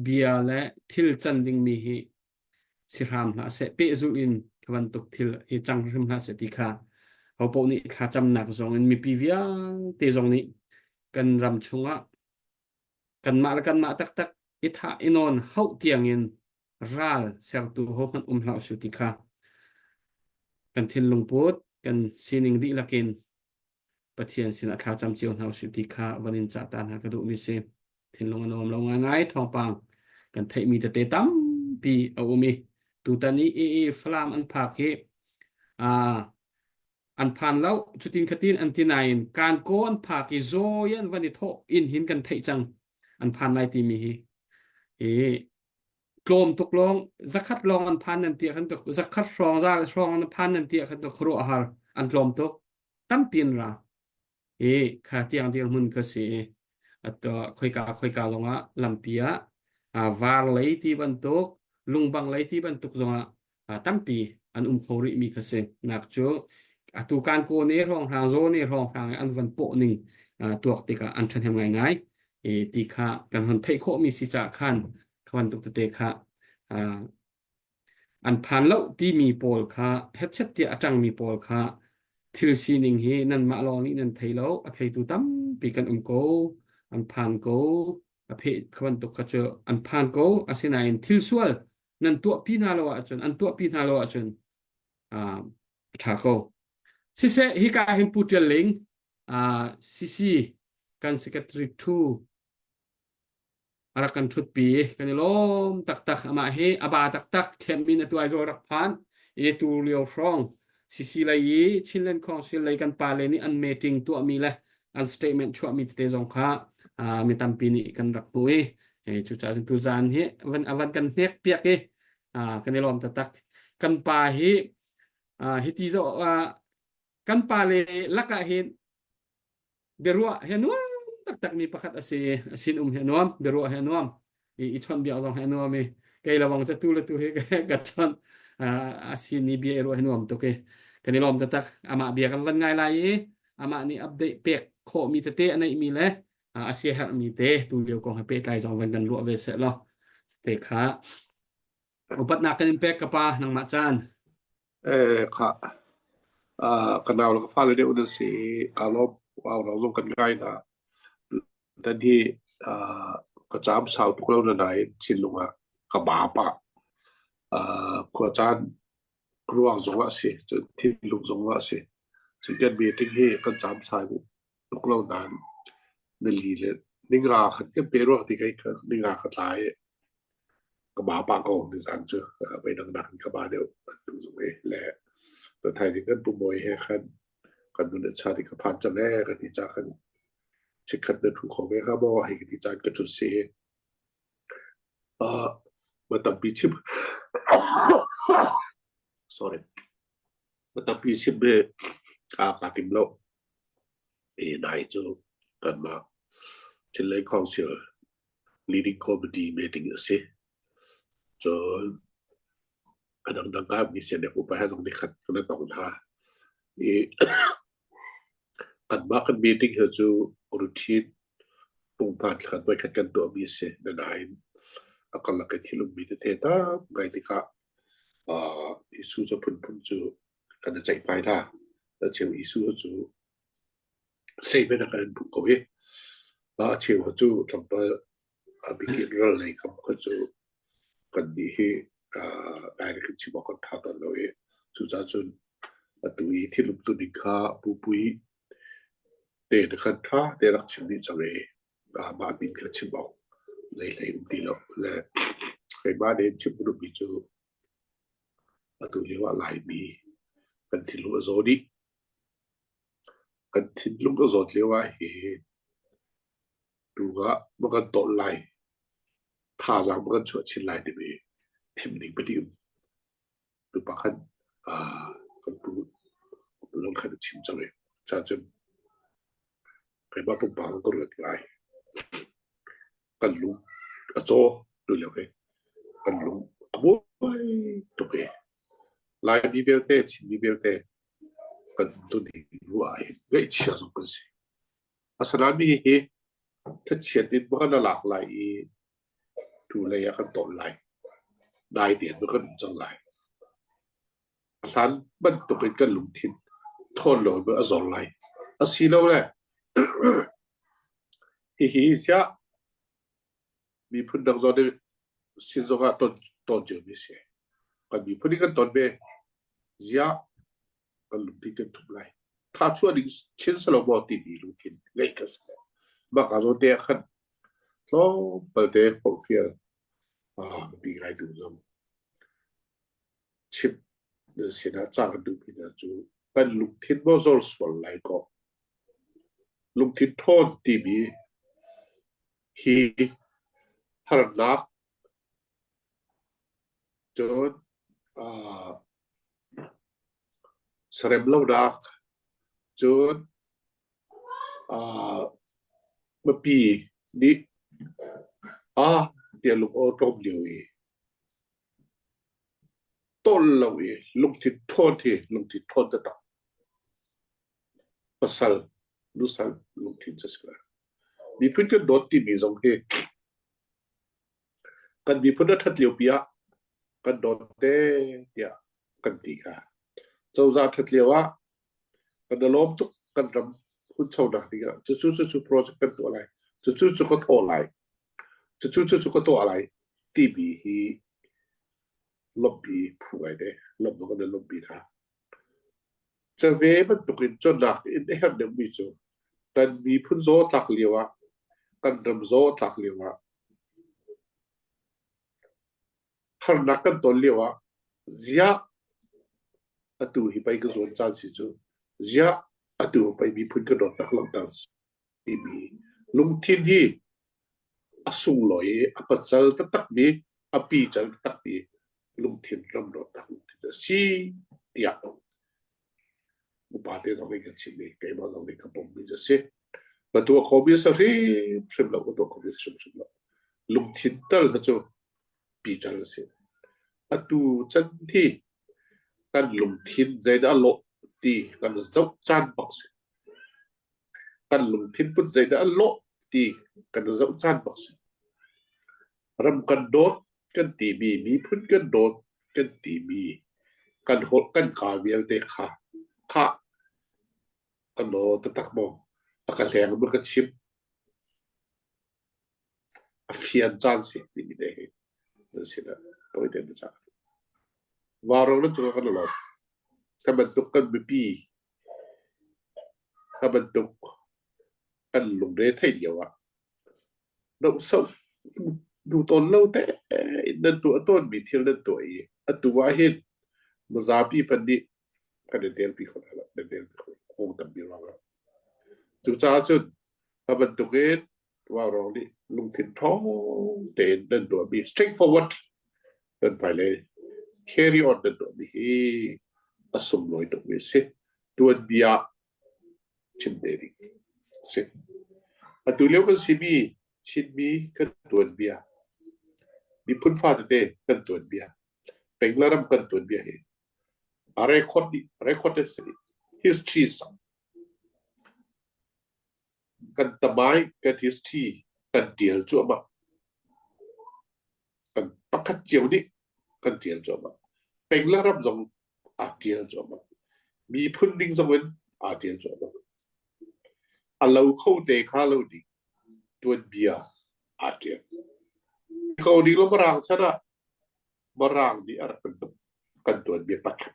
bia le thil can dingmi hi si hram hlah seh pehzulh in kha bantuk thil hi cang hrim hlah seh ti kha hopoh nih thlacamnak zong in mipi vialte zong nih kan ram chungah kanmah le kanmah taktak i thah i nawn hauh tiangin ral sertu hohmanh um hlah usih ti kha kan thinlung put kan sining dihlak in Pathian sinah thlacam cio hna usih ti kha van in cah ta hna ka duhmi si. Thinlung a nuam lo ngaingai thawngpang kan theihmi tete tampi a um i tutan i i i Falam an phak hi uh, an phan lo cutin khatin an ti nain kan ko an phak i zawi an van i thawh in hin kan theih cang an phan lai timi hi i tlawm tuk lawng zakhat lawng an phan nan ti khan ka zakhat hrawng za hrawng an phan nan ti khan ka khuaruah har an tlawm tuk tampi an ra i kha tiang dirhmun ka si i atu khoika khoika zongah lampi ah var lei ti bantuk lungbang lei ti bantuk zongah tampi an um kho rih mi kha si nak cu atu kan ko ne hrawnghrang zaw ne hrawnghrang an van pawh ning tuak tikah an ṭhahnem ngaingai i ti kha kan hon theih khawh mi si caah khan kha bantuk tete kha An phan lo timi pawl kha hetchet tiah a ṭangmi pawl kha thil sining hi nanmah lawng nih nan thei lo, a theitu tampi kan um ko, an phan ko, a pheh kha bantuk kha cu an phan ko. Asinain thil sual nan tuahpi hna lo ahcun, an tuahpi hna lo ahcun uh, a ṭha ko. Siseh, hika hin Pu Ṭial Ling, uh, CC kan secretary 2 a rak kan ṭhutpi kan i lawm taktak amah hi a ba taktak camp in atu Aizawl rak phan i tu lio hrawng CC lei i Chinland Council lei kan pale nih an meeting tuahmi le an statement chuahmi tete zong kha mi tampi nih kan rak hmu i cucaah cun tuzaan hi van a van kan hnek piak i kan i lawm taktak kan pa hi hiti zo kan pale lakah hin biaruah he nuam taktak mi pakhat a si a sin um he nuam biaruah he nuam i i chawnh biak zong he nuam i kei lawang cu tu le tu hi ka chawnh a sin i bia i ruah he nuam tuk i kan i lawm taktak amah bia kan van ngai lai i amah nih update pek khawh mi tete a neih mi le a sia herh mi te tu lio kong he pehtlai zong van kan ruah ve seh law te kha upatnak kan in pek ka pa nangmah caan Eh, khah. Ah, ka nau le ka fale deuh na si i kaa lawm. Au lo zong kan ngai hna. Tutan hi ah, ka caam sau tuk lo na nain thinlung ah ka ba pah. Ah, khua caan ruang zong ah a si, cun thinlung zong ah a si. Cun kan meeting hi kan caam sai tuk lo nain nili le ninga khat kan pe ruang ti kai ninga ka tlai i ka ba pah ko nizan cu voi dang nakin ka ba deuh an tu zung i le thaizing kan pu Mawi he khan kan nun a chan i ka phan cang ee ka ti ca khan chikkhat na thu kho ve hnga maw hei ka ti caan ka ṭhut si uh, ma tampi chim sorry ma tampi chim he a ka tim lo e nai cu kanmah Chinland Council leading committee meeting a si. Cun a dangdang ah mi CNF upa he zong nikhat kan i tong hna. I kanmah kan meeting hi cu routine pungphan khat voikhat kan tuahmi a si. Nain a karlak i thil ummi tete tam ngai tikah uh, issue cu phunphun cu kan i ceihmai hna. A cheu issue cu Statement a kan in hmuh ko i a cheu cu tlawmpal a bikin ral lei kam kha cu kannih hi direct in chim awk kan ṭha tawn lo i cucaah cun atu i thil umtu ning kha pupui. Te na khan ṭha te rak chim dih cang i mah min kha chim awk zei hlei um ti lo le keimah nih chim ka duhmi cu atu lio ah Laimi kan thinlung a zaw dih. Kan thinlung a zawt lio ah hin tu ah maw kan tawl lai, thazaang maw kan chuah chin lai timi thim ding pahnih um. Tupa khan kan pu lung khan a chim cang i ca cun keimah pumpak ka ruat ngai. Kan lung a caw tu lio hi kan lung a buai tuk i Laimi vialte Chinmi vialte kan tuni ruah ah hin ngaihchia zong kan si. Asinain mi hi thlachiat in kan lak lai i tu lei ah kan tawn lai. Dai tein kan um cang lai. A hlan bantuk in kan lungthin ṭhawn lo in a zor lai. Asilole hihi siah miphun dang zawn in sin zongah ton tawn ciomi a si. Kan miphun in kan ton ve. Ziah kan lungthin kan ṭhumh lai. Tha chuah ding chin si lo maw timi lungthin ngeih kan si. Mah ka zawn te ah khan tlawmpal te forhfial biapi ngai tu zong chimh nan sinah ca kan duhmi hna cu kan lungthin maw zor sual lai kaw lungthin ṭhawn timi hi harnak cun sarem lonak cun mipi nih a tiah lung awṭawm lio i tawl lo i lungthin ṭhawn hi lungthin ṭhawn taktak pasal nusal lungthin cu a si lai. Miphun kan dawt timi zong hi kan miphun a ṭhat liopi ah kan dawt te tiah kan ti kha. Cozah ṭhat lio ah kan i lawm tuk kan ram hunchonak dingah cucu cucu project kan tuah lai cucu cu ka thawh lai cucu cucu ka tuah lai timi hi lobby phu ngai te lobby kan i lobby hna. Cave bantukin cawnnak in a herh deuhmi cu kan miphun zaw a tlak lio ah kan ram zaw a tlak lio ah harnak kan ton lio ah ziah atu hi pei ka zuan caan si cu ziah atu pei miphun ka dawtnak langhter timi lungthin hi a sunglawi i a pacal taktakmi a pical taktakmi lungthin ram dawtnak lungthin a si tiah upa te zong nih kan chimmi keimah zong nih ka pommi a si. Ka tuah khomi a si hrimhrim lo, ka tuah khomi a si hrimhrim lo. Lungthin tal kha cu pical a si. Atu can hi kan lungthin zeidah a lawh ti kan zoh caan bak si. Kan lungthin put zeidah a lawh ti kan zoh caan bak si. Ram kan dawt kan timi, miphun kan dawt kan timi, kan holh kan kaa vialte kha khah ka naw taktak maw a ka hleng ma ka chim a fian caan si timi te hi nan sinah tawite na cah. Vaurawng na cungah kan i lawm. Kan bantuk kan mipi ka bantuk kan lungre theih lio ah dohsoh duh tawn lo te in nan tuah tawnmi thil nan tuah i atu ah hin mizapi hmanh nih kan i telpi kho hna lo, nan telpi kho kong tampi ruangah. Cucaah cun a bantukin Vaurawng nih lungthin ṭhawng tein nan tuahmi straightforward nan hmailei carry on nan tuahmi hi a sunglawi tukmi a si. Tuanbia chim te ding a si. Atu lio kan simi Chinmi kan tuanbia, miphun fa tete kan tuanbia, peng le ram kan tuanbia hi a record dih, record a si dih. History Kan tamai kan history kan ṭial cuahmah. Kan pakhat cio nih kan ṭial cuahmah. Peng le ram zong aa ṭial cuahmah. Miphun ding zong in aa ṭial cuahmah. A lo kho te kha lo ding tuanbia aa ṭial. Ko ding lo Mirang chan ah Mirang nih a rak kan kan tuanbia pakhat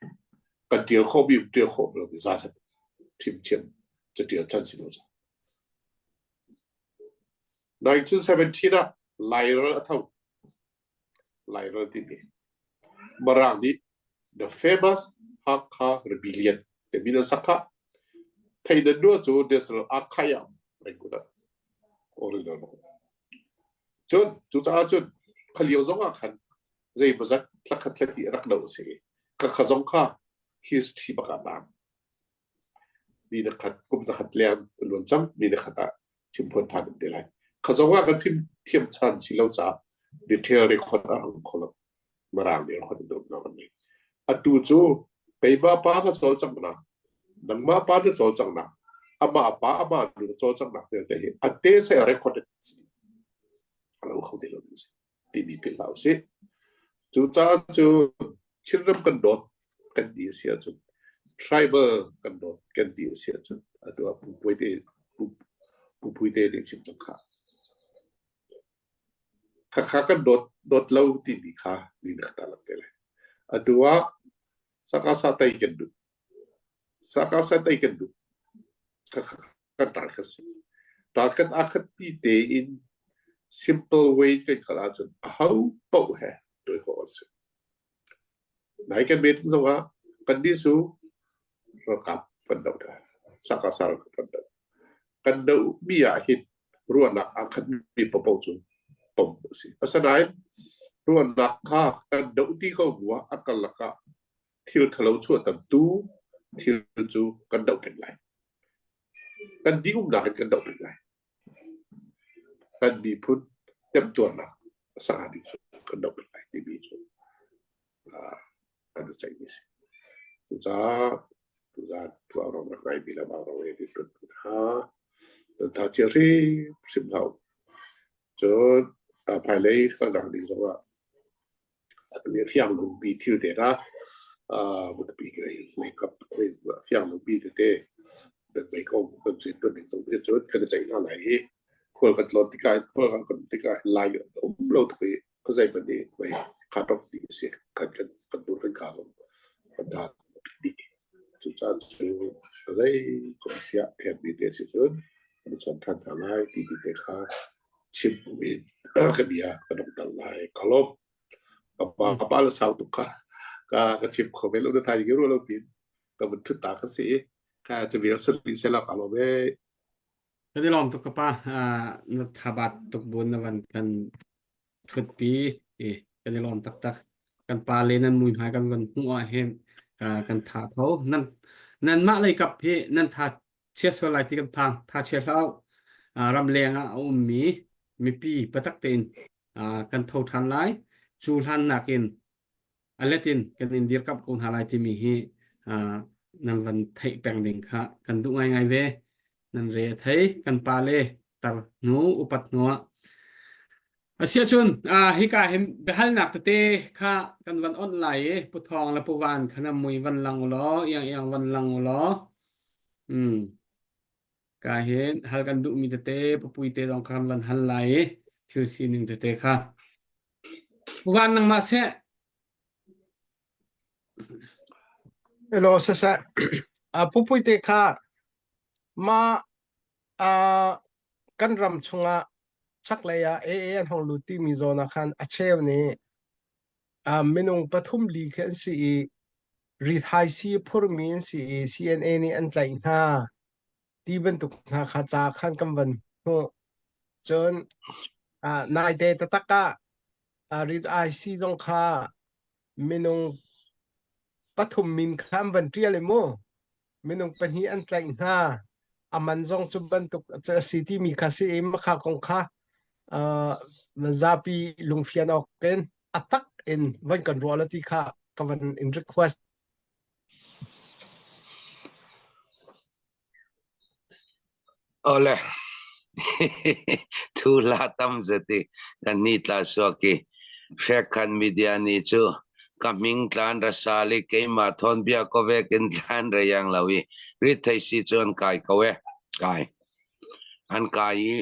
kan ṭial khawhmi ṭial khawh lo mi za fimthiam caṭial chan si lo. 1917 ah Lairal a tho. Lairal timi Mirang nih the famous Hakha Rebellion timi an sak kha. Thei na nuah cu National Archive ah Rangoon ah original bak. Cun cucaah cun kha lio zong ah khan zeimawzat thlakhat thlati rak do a si i khakha zong kha history bak ah taang. Mi na khat kum zakhat leng luan cang mi na khat ah chimphuan than te lai. Kha zong ah kan fim thiam chan si lo caah detail record a hung kho lo. Mirang nih record an dawm kan nei. Atu cu keimah pa ka cawlcanghnak, nangmah pa na cawlcanghnak, amah pa amah nu na cawlcanghnak vialte hi a te se record si. A lo kho te lo ding si. Timi philh hlah usih. Cucaah cu Chinram kan dawt kan ti a si ahcun tribal kan dawt kan ti a si ahcun atu ah Pu Puai te Pu Pui te nih chim cang kha. Khakha kan dawt dawt lo timi kha ni na ta lang te lai. Atu ah sakasa tei kan duh. Sakasa tei kan duh. Khakha kan target si. Target aa khat pi tein simple way kan kal ahcun aho paoh he tuai khawh an si. Nai kan meeting zong ah kannih cu ralkap kan doh hna. Sakasa ralkap kan doh. Kan dohmi ah hin ruahnak aa khatmi paohpaoh cu pom a si. Asinain ruahnak kha kan doh ti ko bu ah a karlak ah thil ṭhalo chuahtertu thil cu kan doh peng lai. Kan dih-umnak in kan doh peng lai. Kan miphun temtuarnak a sanga ding cu kan doh peng lai timi cu kan i ceihmi a si. Cucaah tuzaan tuah rawng rak ngaimi le mau rawng in ṭuan hna nan tha chia hrimhrim hlah u. Cun hmailei kalnak ding zongah fiang lungpi thil te hna mutapi leikap fiang lungpi tete mei ko kan sin kan ding zong cun kan i ceih hna lai i khual kan tlawn tikah khual kan kan tikah lai um lo tuk i khuazei hmanh nih mei kha tok dih a si kan kan kan bur kan ka zong kan dan dih cucaah cu zei kom siah phenmi te si cun kan chon than hna lai timi te kha chim in ka bia ka dongter lai. Ka lawm. Ka pa ka pa le sau tuk kha ka ka chim kho ve lo na thai ru lo pin ka vun thut ta ka si i ka tu bia sari se la ka lawm e. Kan i lawm tuk ka pa. Na thabat tuk bun na van kan ṭhutpi i kan i lawm taktak. Kan pa le nan mui hmai kan van hmuh ah hin kan tha tho. Nan nanmah lei kap hi nan tha chia sual lai ti kan phang. Tha chia hlah u. Ramleng ah a ummi mipi patak tein kan tho ṭhan lai. Cu hlan nakin a let in kan in dirkamh ko hna lai timi hi nan van theih peng ding kha kan duh ngaingai ve. Nan re a thei kan pa le tar hnu upat hnu ah. Asiahcun hika hin biahalnak tete kha kan van onh lai i Pu Thawng le Pu Van kha nan mui van lang u law iang iang van lang u law mm, ka hin hal kan duhmi tete Pu Pui te zong kha kan van hal lai i thil sining tete kha. Pu Van nangmah seh. Hello, saseh. Pu Pui te kha ma kan ram chungah chaklei ah AA an hong lut timi zawn ah khan a cheu nih minung pathum li khi an si i rithaisi phurmi an si i CNA nih an tlaih hna ti bantuk hna kha ca khan kan van hmuh. Cun naite taktak ah rithaisi zong kha minung pathum min kha an van ṭial i mu minung pahnih an tlaih hna a man zong cu bantuk a si timi kha si i makha kong kha uh, zapi lungfian awk in a tak in van kan ruah la ti kha ka van in request. Ole. Thu la tam zeti kan ni tla suaki. Hrekhan media ni cu ka hming tlan rasali keimah thawn bia ko vek in tlan reyang lo i rit thei si cu an kai ko e kai an kai i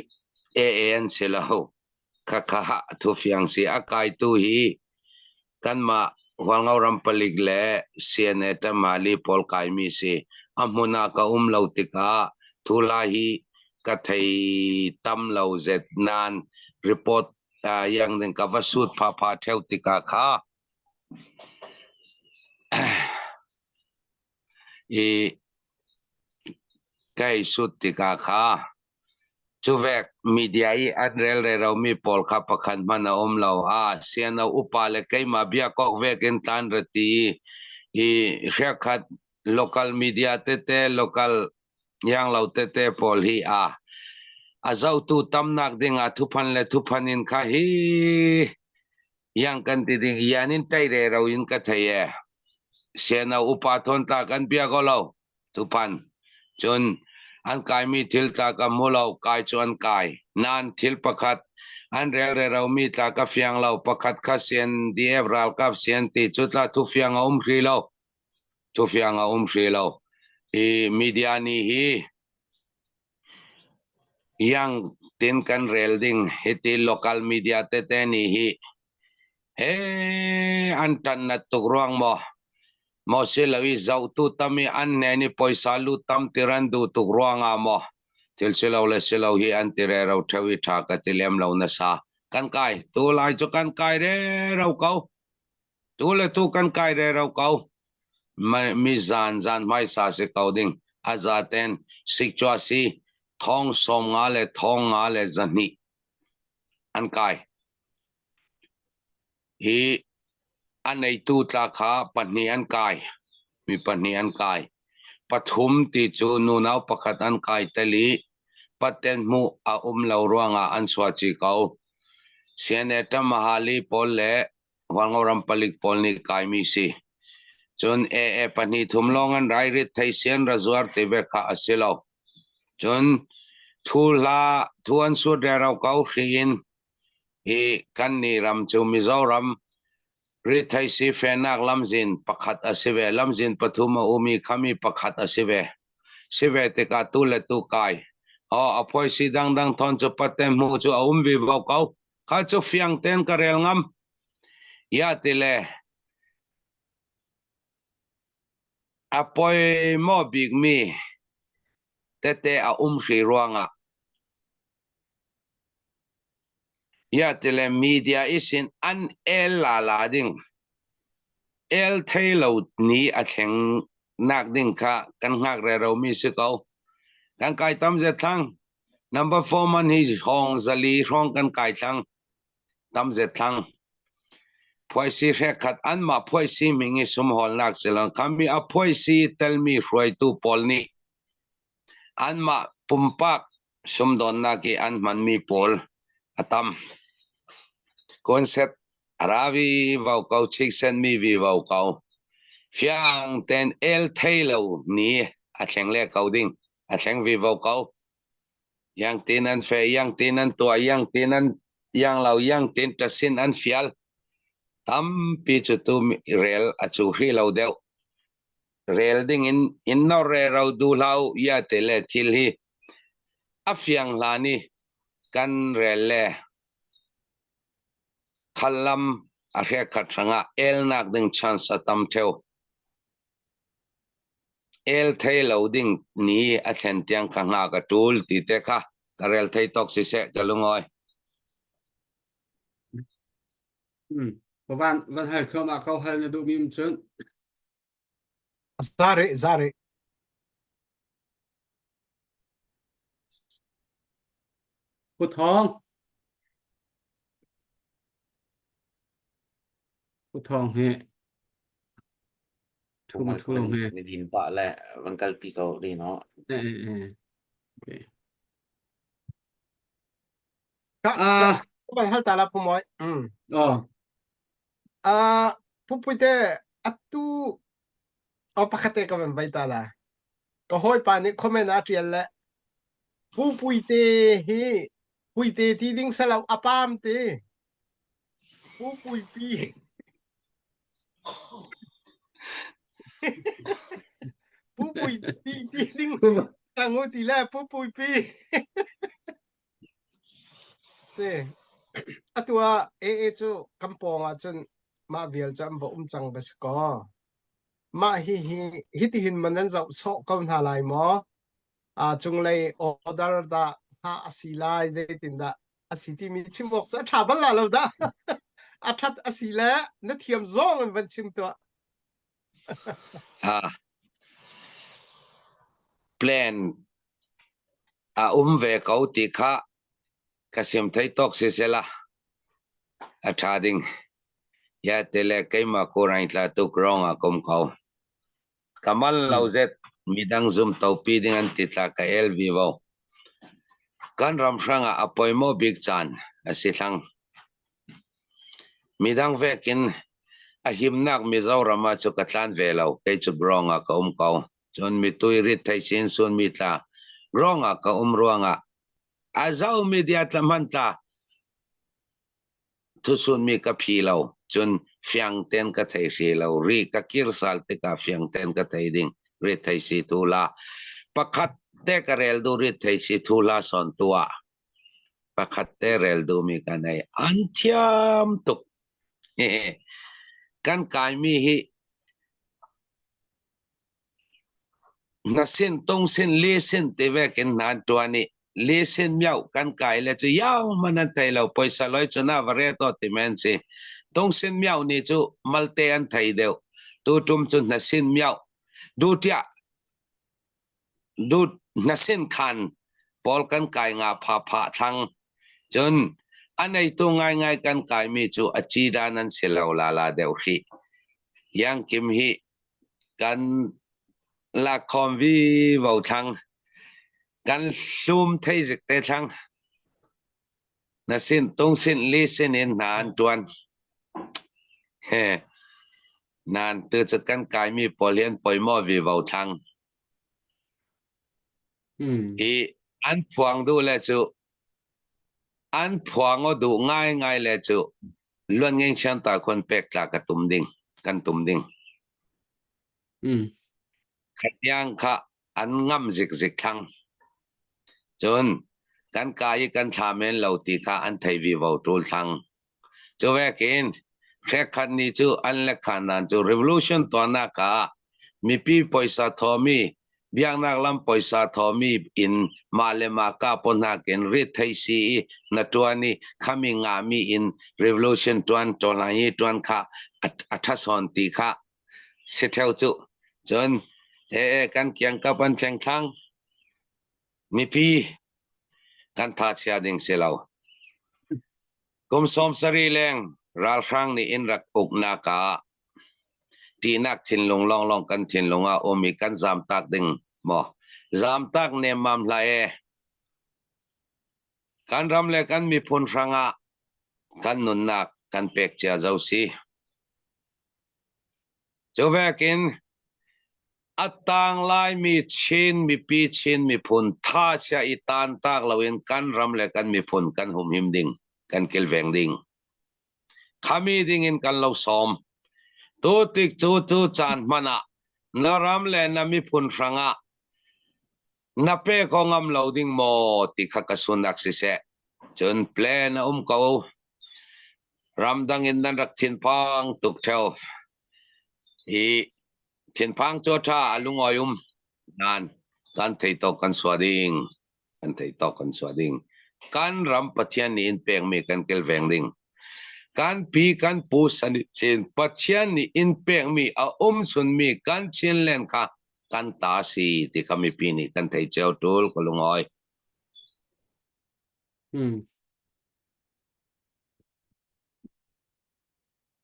AA an si lo Khakha thufiang si. A kaitu hi kanmah Hualngo ram palik le CNA Tamali pawl kaimi si. A hmun ah ka um lo tikah thula hi. ka thei tam lo zet nan report yang ding ka va sut pha pha theu tikah kha i kai sut tikah kha Cuvek media i an rel reromi pawl kha pakhat hmanh a um lo. A siano upa le keimah biakawk vek in tlan ra ti i hriakhat local media tete local ianglo tete pawl hi a a zohtu tamnak ding ah thuphan le thuphan in kha hi yang kan ti ding yan in tai re ro in ka thei e siano upa thon ta kan bia ko lo Tupan cun an kaimi thil tla ka hmu lo, kai cu an kai. Nain thil pakhat an rel reromi tla ka fiang lo. Pakhat kha CNDF ralkap CNT cu tla thufiang a um hri lo. Thufiang a um hri lo. Hi media nih hi Yang tin kan rel ding hiti local media tete nih hi he an ṭan nat tuk ruang maw maw si lo i zohtu tam i an nen i poisa lut tam tiran duh tuk ruangah maw thil si lo le si lo hi an ti rero ṭheo i ṭha ka ti lem lo nasa. Kan kai tu lai cu kan kai rero ko. Tu le tu kan kai rero ko. Mi zan zan hmaisa si ko ding. A zaten sikcua si thong 50 le 502 an kai. Hi a neitu tla kha pahnih an kai. Mi pahnih an kai. Pathum ti cu nunau pakhat an kai tel i paten hmuh a um lo ruangah an suaci ko. Sianeta Mahali pawl le Hualngoram palik pawl nih kaimi si. Cun AA pahnih thum lawng an rai rit thei sian ra zuar ti ve kha a si lo. Cun thu hla thu an sut rero ko hri in hi kan ni ram cu Mizoram rit thei si fenak lamzin pakhat a si ve. Lamzin pathum a um i khami pakhat a si ve. Si ve tikah tu le tu kai. Oh, a phoi si dangdang thon cu patte hmu cu a um vi vo ko. Kha cu fiang ten ka rel ngam. Ya ti le a poi maw bikmi tete a um hri ruangah ya ti le media isin an el la la ding el thei lo ni a thleng nak ding kha kan hngak rero mi si ko kan kai tam ze thlang Number 4 man hi hong zali hrawng kan kai thlang tam zet thlang phuaisi hrek anmah phuaisi ming i sumhawlnak silon khami a phuaisi telmi hruaitu pawl nih anmah pumpak sumdawnnak i an hmanmi pawl a tam concept ravi vau ko chiksen mi vi vau ko fiang ten el thei lo ni a thleng le ko ding a thleng vi vo ko yang tin an fe yang tin an tua yang tin an yang lo yang tin tasin an fial tampi cu tu rel a chu hri lo deuh rel ding in in no re ro du hlau ya te le thil hi a fiang hla ni kan rel le khallam a hre khat hrangah elnak ding chance a tam theu El thei lo ding ni a thlen tiang ka hngak a ṭul ti te kha ka rel thei tawk siseh ka lungawi. Hmm. Van van hal thluahmah ko hal na duhmi um cun. Zare zare. Pu Thawng. Pu Thawng hi thu ma thu long he. Na din pah le van kalpi ko ri no. Eh eh eh. Okay. Ka Ah, ka hal ta la pu moi. Mm. oh, Ah, pu puite atu o pakhat te ka van vai ta la. Ka hawipa nih comment a ṭial le Pu Puite hi Puite ti ding salo a pam ti. Pu Puipi. Pu Puipi ti ding tangu ti le Pu Puipi. Si. Atu ah AA cu kan pawng ah cun mah vial cu an va um cang va si kaw. Mah hihi hitihin man nan zoh sawh ko hna lai maw? A cunglei order dah hna a si lai zeitindah a si timi chim awk cu a ṭha bal la lo dah. A ṭhat a si le na thiam zong in van chim tuah. Ha. Plan a um ve ko ti kha ka sim thei tawk si sela a ṭha ding. Ya tele keimah ko rain tla tuk rong a kom ko. Ka mal lo zet midang zum topi ding an ti tla ka el vivo. Kan ram hrangah a poimo bik caan a si thlang. Midang vekin a himnak Mizoram ah cu ka tlan ve lo. Kei cu Grong ah ka um ko. Cun mitui rit thei chin sun mi tla Grong ah ka um ruangah a zo media tla hman tla thusunmi ka phi lo cun fiang ten ka thei hri lo ri ka kir sal tikah fiang ten ka thei ding ri thei si tu la pakhat te ka rel du ri thei si thu la son tua pakhat te rel du mi ka nei an thiam tuk kan kai mi hi Na sin tung sin li sin ti vekin nan ṭuan i li sin mioh kan kai le cu iang hmanh an thei lo poisa loi cu na va re to ti men si. Tung sin mioh ni cu malte an thei deuh. Tuṭum cu na sin mioh. Du tiah du na sin khan pawl kan kai nga pha pha thlang. Cun a neitu ngaingai kan kaimi cu a ci dan an si lo lala deuh hrih. Iang Kim hi kan lakkhawm vivo thlang kan hlum thei zik te thlang na sin tung sin li sin in hna an tuan he nan tu cu kan kai mi pawl hi an poimaw vivo thlang i an phuang duh le cu an phuang o duh ngaingai le cu luan ngeng chian ta khon pek tla ka tum ding kan tum ding khatiang kha an ngam zik zik thlang cun kan kai i kan thla men lo ti kha an thei vi vo tul thlang cu vekin hrek khat ni cu an le khan nan cu revolution tuanak ah Mipi poisa thawmi, biaknak lam poisa thawmi in mah le mah ka pawhnak in rit thei si i na ṭuan i khami ngahmi in revolution ṭuan ṭawhlang i ṭuan kha a ṭhasawn ti kha si ṭheo cu. Cun ee kan kiangkap an thleng thlang. Mipi kan tha chia ding si lo. Kum 70 leng ralhrang nih inn rak uknak ah ṭihnak thinlung lawnglawng kan thinlung ah um i kan zamtak ding maw? Zamtak nemmam hlah e. Kan ram le kan miphun hrangah kan nunnak kan pek cia zo si. Cu vekin a tang laimi Chin mipi Chin miphun tha chia i tantak loin kan ram le kan miphun kan humhim ding, kan kilveng ding. Khami ding in kan lo sawm. Tu tik cu tu caan hman ah na ram le na miphun hrangah na pe ko ngam lo ding maw ti kha ka sunak siseh. Cun plan a um ko. Ramdang in nan rak thinphang tuk theo. Hi thinphang cu tha a lungawi um nan kan thei tawk kan sua ding. Kan thei tawk kan sua ding. Kan ram Pathian nih in pekmi kan kilveng ding. Kan pi kan pu san chin Pathian nih in pekmi a um chunmi kan Chinland kha kan ta si ti kha mipi nih kan thei cio tul ka lungawi.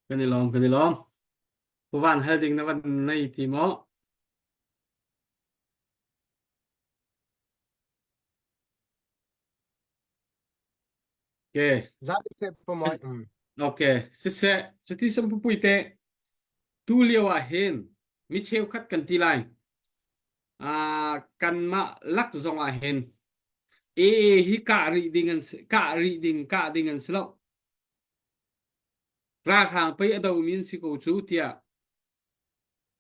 Kan i lawm, kan i lawm. Pu Van hal ding na van nei ti maw? Okay. Zat seh pamoi. Mm. Okay. Siseh, cuti sam pupui te tu lio ah hin mi cheukhat kan ti lai. Kanmah lak zong ah hin AA hi kah rih ding an si kah rih ding kah ding an si lo. Ralhrang pei a domi an si ko cu tiah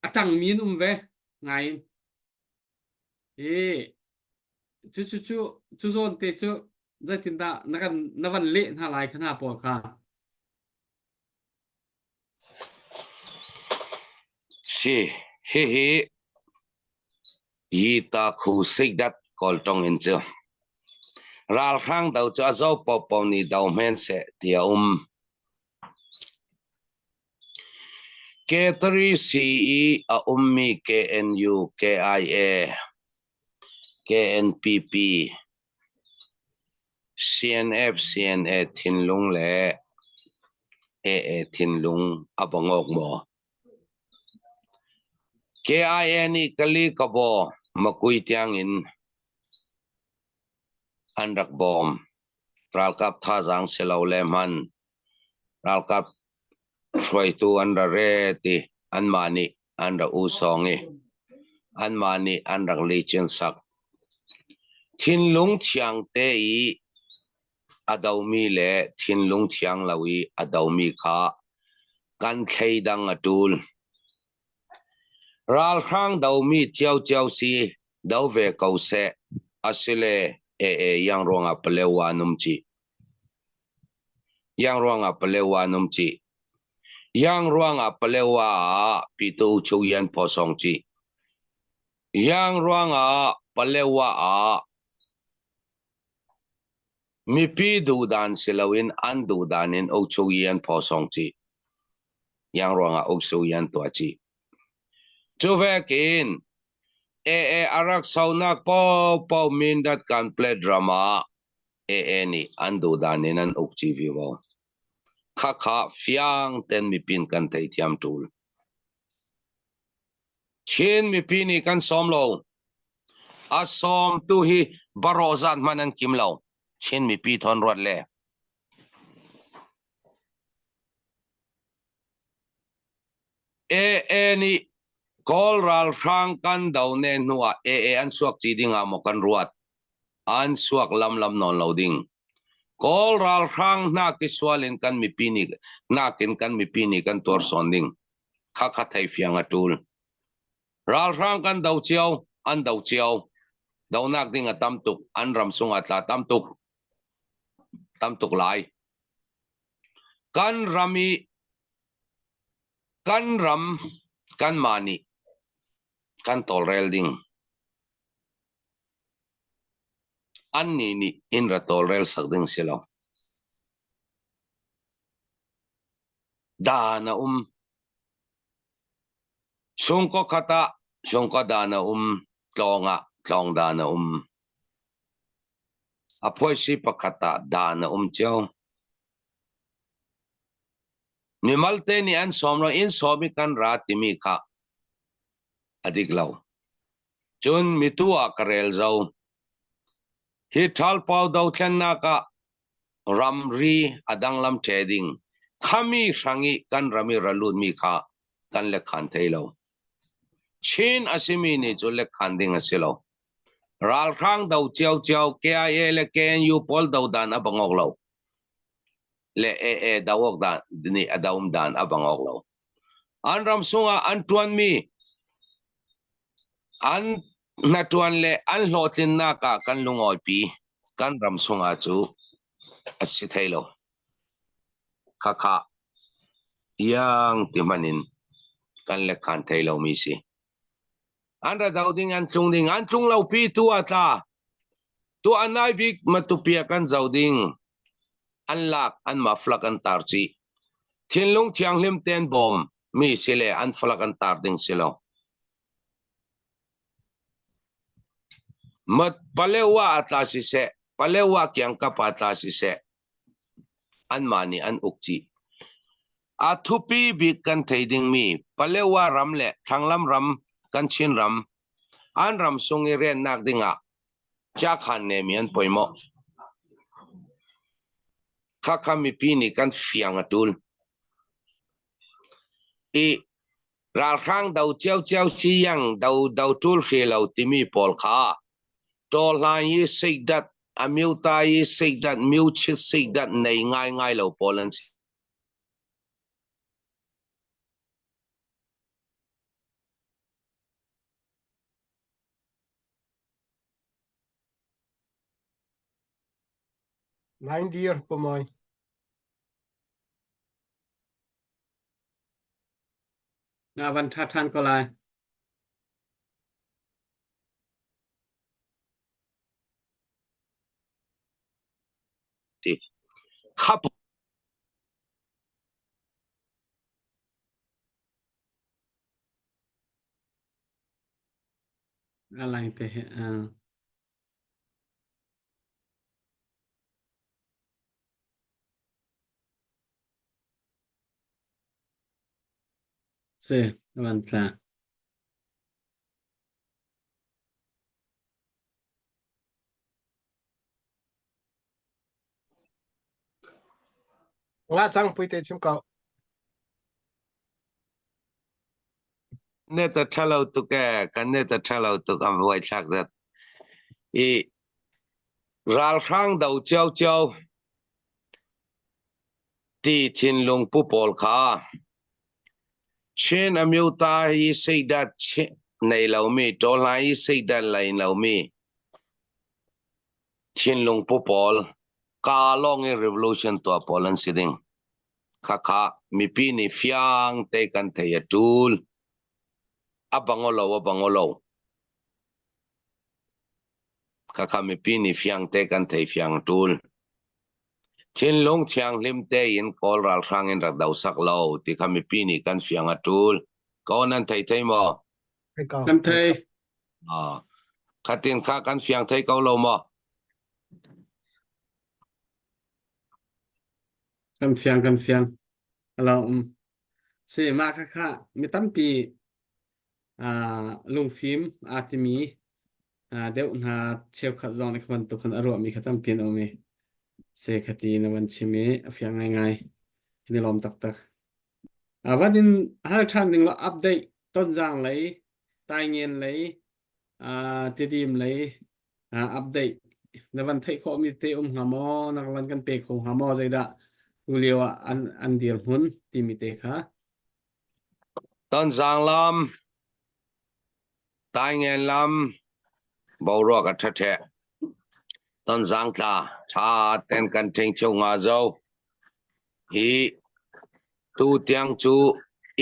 a ṭangmi an um ve ngai in. I cu cu cu cu zawn te cu zeitindah na kan na van leh hna lai kha hna pawl kha. Si, hihi Yi ta khu seidat. Kawl tong in cu. Ralhrang do cu a zo paohpaoh nih do hmen seh ti a um. K3C i a ummi KNU, KIA, KNPP, CNF, CNA thinlung le AA thinlung a bangawk maw? KIA nih Kali Kabaw Makui tiangin an rak bawm. Ralkap thazaang si lo le hman ralkap hruaitu an ra re ti anmah nih an ra usawng i anmah nih an rak licin sak. Thinlung thiang te i a domi le thinlung thiang lo i a domi kha kan thleidang a ṭul. Ralhrang domi ciocio si do ve ko seh, asile ee yang ruangah Palewa an um cih. Yang ruangah Palewa an um cih. Yang ruangah Palewa ah Pitu Chuyan phawsong cih. Yang ruangah Palewa ah Mipi duhdan si loin an duhdan in ukchung i an phawsawng chih. Yang ruangah uksu i an tuah chih. Cu vekin AA a rak sonak paohpaoh Mindat kan plet ram ah AA nih an duhdan in an uk chih vivo. Khakha fiang ten mipin kan theithiam ṭul. Chin mipi nih kan sawm lo. A sawmtu hi barawh zat hmanh an kim lo. Chin mipi thawn ruat le. AA nih Kawl ralhrang kan do ne hnu ah AA an suak ci ding ah maw kan ruat. An suak lamlam nawn lo ding. Kawl ralhrang hna ki sual in kan mipi nih nakin kan mipi nih kan tuar sawn ding. Kha kha thei fiang a tul. Ralhrang kan do cio, an do cio. Donak ding a tam tuk, an ram sung a tla tam tuk. Tam tuk lai. Kan ram i kan ram kan mah nih kan tawlrel ding. Annih nih inn ra tawlrel sak ding si lo. Dan a um. Sungkaw khat ah sungkaw dan a um. Tlawng ah tlawng dan a um. A phuaisi pakhat ah dan a um cio. Mimalte nih an sawm lo, inn sawm i kan ra timi kha a dik lo. Cun mitu ah ka rel zau. Hi ṭhalpau dothlennak ah ramri a danglam ṭhe ding khami hrang i kan ram i ra lutmi kha kan lekhan thei lo. Chin a simi nih cu lekhan ding a si lo. Ralhrang do ciocio KIA le KNU pawl do dan a bangok lo. Le AA do awk dan nih a dom dan a bangok lo. An ram sungah an ṭuanmi An hnaṭuan le an hlawhtlinnak ah kan lungawipi kan ram chungah cu a si thai lo. Khakha tiang ti hmanh in kan lekhan thai lomi si. An ra do ding an tlung ding an tlung lo pi tu a tla. Tu a nai bik Matupia kan zo ding an lak an ma flak an tar chih. Thinlung thianghlim ten bawm mi si le an flak an tar ding si lo. Mat Palewa a tla siseh, Palewa kiangkap a tla siseh, anmah nih an uk chih. A thupi bik kan thei dingmi Palewa ram le Thlanglam ram kan Chin ram an ram sung i riannak dingah Chakhan nemi an poimawh. Khakha mipi nih kan fiang a tul. I ralhrang do ciocio si yang do do tul hri lo timi pawl kha tawhlan i seidat amyuta i seidat myuchit seidat nei ngai ngai lo pawl an si. Line dir pumoi. Na van ṭha ṭhan ko lai. ti. Khap A lang te he. Uh. Si, van tla. Nga cang puite chim ko. Net a ṭhalo tuk ee, kan net a ṭhalo tuk an vuai thlak zat. I ralhrang do ciocio ti thinlung pu pawl kha Chin amyota hi seidat nei lomi, tawhlai hi seidat lei lomi thinlung pu pawl ka lawng i revolution tuah pawl an si ding. Khakha mipi nih fiang te kan thei a tul. A bangolo a bangolo. Khakha mipi nih fiang te kan thei fiang tul. Thinlung thianghlim tein Kawl ralhrang in rak do sak lo ti kha mipi nih kan fiang a tul. Ko nan thei thei maw? Kan thei. Ah, khatin kha kan fiang thei ko lo maw? Kan fiang kan fiang. Alo um. Si mah kha kha mi tampi ah lungfim aa timi ah deuh hna cheukhat zong nih kha bantuk khan a ruahmi kha tampi an um i se khati na van chim i a fiang ngaingai. Kan i lawm taktak. Ah van in hal ṭhan ning law update Tonzang lei, Taingen lei, ah Tidim lei ah update na van theih khawhmi te um hnga maw? Na van kan pe kho hnga maw? Zeidah tu lio ah an an dirhmun timi te kha. Tonzang lam, Taingen lam, boruak a ṭha ṭheh. Tonzang tla ṭha ten kan ṭhing cio nga zo. Hi tu tiang cu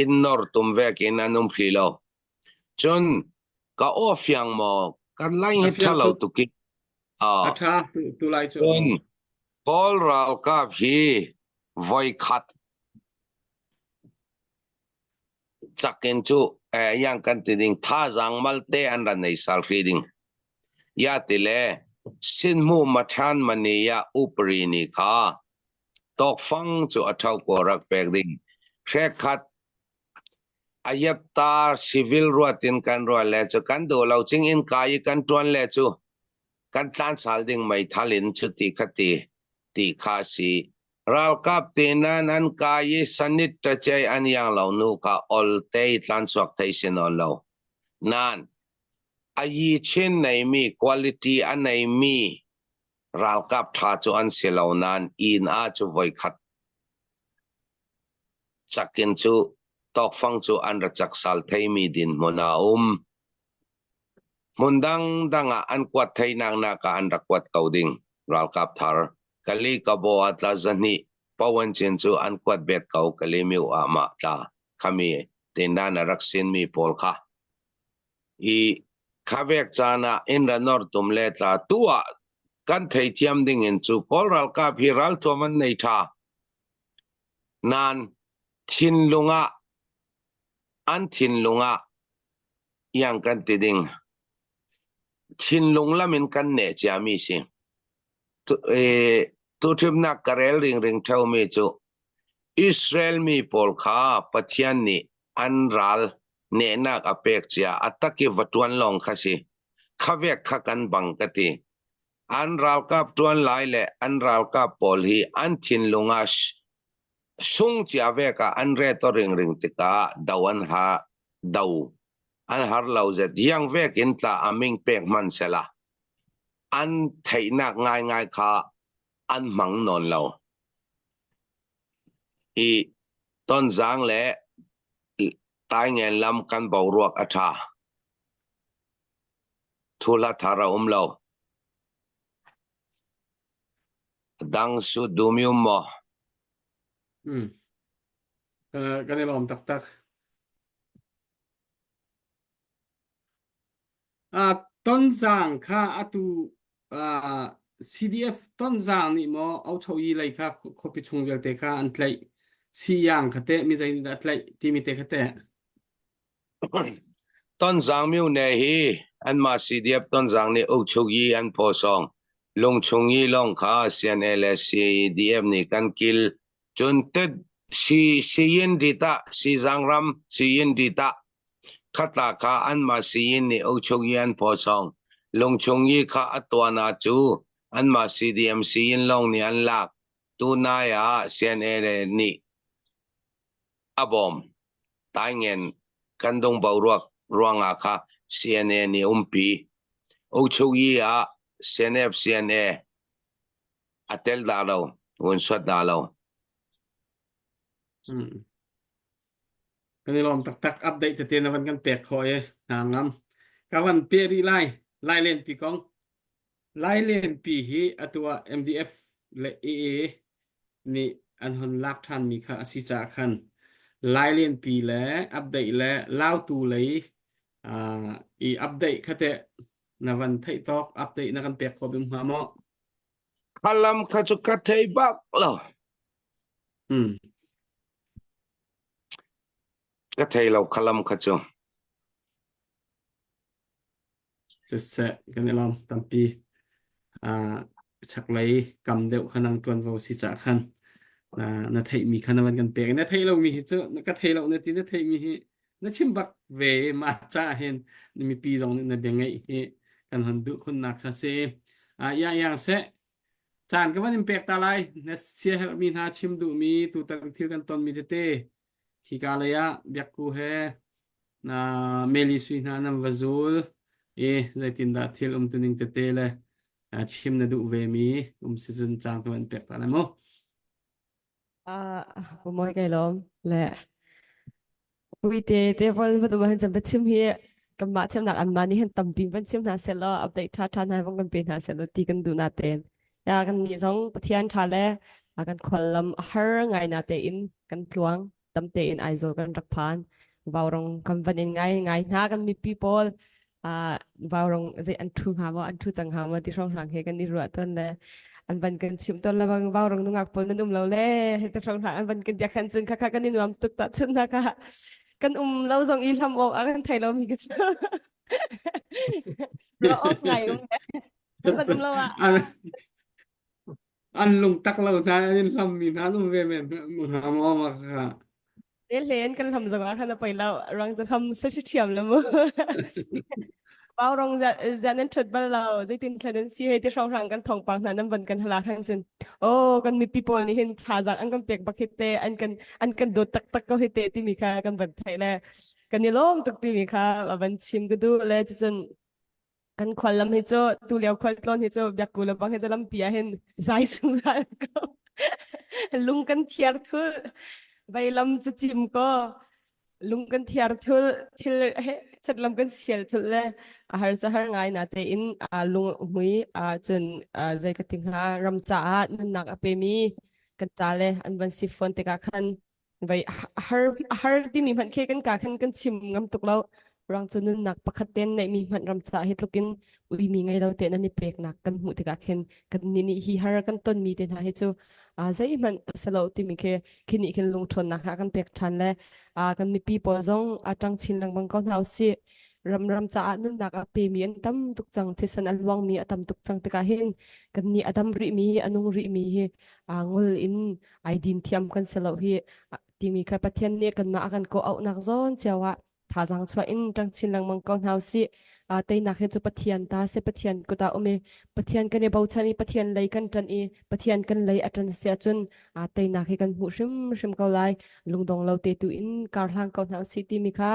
inn nor tum vek in an um thli lo. Cun ka aw fiang maw kan line A hi ṭha fiang lo tuk. tuk i. A Ah, ṭha tu, tu lai cu. cun Kawl ralkap hi voi khat chak in cu eh yang kan ti ding thazaang malte an ra nei sal hri ding. Ya ti le sinmu mathan mani ya upri ni kha tawkfang cu a ṭho ko rak pek ding. Hrekhat ayapta civil ruat in kan ruah le cu kan duh lo cing in kai i kan ṭuan le cu kan tlanchal ding meithal in cuti khati ti kha si. Ralkap te nan an kai i sanit ṭacei an yang lo nu kha ol te i tlanchuak thei sin on lo. Nan a yi chin neimi quality a neimi ralkap ṭha cu an si lo nain inn ah cu voikhat chakin cu tawkfang cu an ra chak sal theimi dinhmun a um. Hmun dangdang ah an kuat theinak nak ah an rak kuat ko ding ralkap thar. Kali kabo ah tla zahnih Pawan Cin cu an kuat bet ko Kali miu ah mah tla khami tindan a rak sinmi pawl kha. I khavek caan ah in ra nor tum le tla tu ah kan thei thiam ding in cu Kawl ralkap hi ralthuam an nei tha. Nan thinlung ah an thinlung ah yang kan ti ding thinlung lam in kan neh ciami si. Tuṭhimnak ka rel ringring ṭheumi cu Israel mi pawl kha Pathian nih an ral nehnak a pek cia a tak i va ṭuan lawng kha si. Khavek kha kan bang ka ti. An ralkap ṭuan lai le an ralkap pawl hi an thinlung ah sung cia vek ah an re to ringring tikah do an ha do an har lo zet yang vek in tla a ming pek hman sela an theihnak ngaingai kha an hmang nawn lo. I Tonzang le Taingen lam kan boruak a ṭha. Thula thar a um lo. Dang su dumium maw? Mm. Kan i lawm taktak. Tonzang kha atu. CDF Tonzang nih maw Ochoyi lei kha khuapi chung vialte kha an tlaih Siyang kha teh mi zei nih dah tlaih timi te kha teh Tonzang myone hi anmah CDF Tonzang nih Ochoyi an pawsawng lungchung i lawng kha CNA le CDF nih kan kil cun tet si siyin dita sizang ram siyin dita Khatla kha anmah sii nih Ochung i an pawsawng. Lungchung i kha a tuan ah cu anmah CDM sii lawng nih an lak. Tunai ah CNA nih a bawm. Taingen kan dong boruak ruangah kha CNA nih umpi. Ochung i ah CNF CNA a tel dah lo, vun suat dah lo. Hmm. Kan i lawm taktak update tete na van kan pek khawh i hna ngam. Ka van pe rih lai. Lai Lenpi kong. Lai Lenpi hi atu ah MDF le AA nih an hon lak ṭhanmi kha a si caah khan Lai Lenpi le update le Lautu lei uh, i update kha teh na van theih tawk update na kan pek khawh bim hnga maw? Khalam kha cu ka thei bak lo. Hmm. Ka thei lo khalam kha cu. Siseh kan i lawm tampi. Uh, chaklei kam deuh kha nang tuanvo si cah khan na na theihmi kha na van kan pek. Na theih lomi hi cu na ka thei lo na ti na theihmi hi na chim bak ve ma ca hin mipi zong nih na bia ngeih hi kan hon duh khunnak kha si. Uh, yang yang seh Caan ka van in pek ta lai. Na siaherhmi hna chim duhmi tutan thil kan tonmi tete khika lei ah biakku he na Meli sui hna nan va zul i zeitindah thil umtuning tete le chim na duh ve mi um si cun caan ka van pek ta lai mu. Ah, moi kai lawm le Puite te vol va tu han chan chim hi kanmah chimnak anmah nih hin tampi van chim hna selaw update ṭha ṭha hna vong kan pe hna selaw ti kan duh na tein ya kan nih zong Pathian ṭha le a kan khual lam a har ngai na tein kan tluang tam tein Aizawl kan rak phan vaurong kan van in ngai ngai hna kan mipi pawl ah vaurong zei an ṭhu hnga maw an ṭhu cang hnga maw ti hrawnghrang he kan i ruah tawn le an van kan chimh tawn le bang vaurong nungak pawl nan um lo le hiti hrawnghrang an van kan biak khan cun khakha kan i nuam tuk ta chun hna kha kan um lo zong i hlam awk a kan thei lo mi ka cu ruah awk ngai um le kan um lo ah An lungtak lo hna an in hlammi hna an um ve men hnga maw ma kha. Te hlen kan hlam zong ah khan a poi lo rang cu hlam se thiam lo mu. Pau rong za nan thut bal lo zeitin thlan nan si hei ti hrang hrang kan thawngpang hna nan van kan hala khan cun oh kan mipi pawl nih hin thazaang an kan pek bak hi te an kan an kan dawt taktak ko hi te timi kha kan van theih le kan i lawm tuk timi kha a van chim ka duh le cucun kan khual lam hi cu tu lio khual tlawn hi cu biakku le bang hi cu lampi ah hin zai zungzal ko lung kan thiar thul veilam cu cim ko lung kan thiar thul thil he chat lam kan sial thul le a har ca har ngai na te in a lung hmui a cun zei ka ting ha ram caah nunnak a pe mi kan ta le an van si phone tikah khan vai har har timi hmanh khi kan ka khan kan chim ngam tuk lo rang cu nunnak pakhat ten neih mi hmanh ram ca hi tlukin uimi ngei lo te nan i peknak kan hmuh tikah khin kan ni nih hi har kan ton mi te hna hi cu a zeihmanh salo timi khi khi nih khin lungṭhawnnak ha kan pek ṭhan le a kan mipi pawl zong a ṭang chin lengmang ko hna usih ram ram caah nunnak a pemi an tam tuk cang thisen a luangmi a tam tuk cang tikah hin kan nih a dam rih mi a nung rih mi hi a ngol in ai din thiam kan si lo hi timi kha Pathian nih kanmah a kan kawh auhnak zawn cio ah thazaang chuah in ṭang chin lengmang ko hna usih. Teinak hi cu Pathian ta si Pathian kut ah um i Pathian kan i bochan i Pathian lei kan ṭan i Pathian kan lei a ṭan si ahcun teinak hi kan hmuh hrimhrim ko lai. Lungdong lo te tu in kar hlang ko hna usih timi kha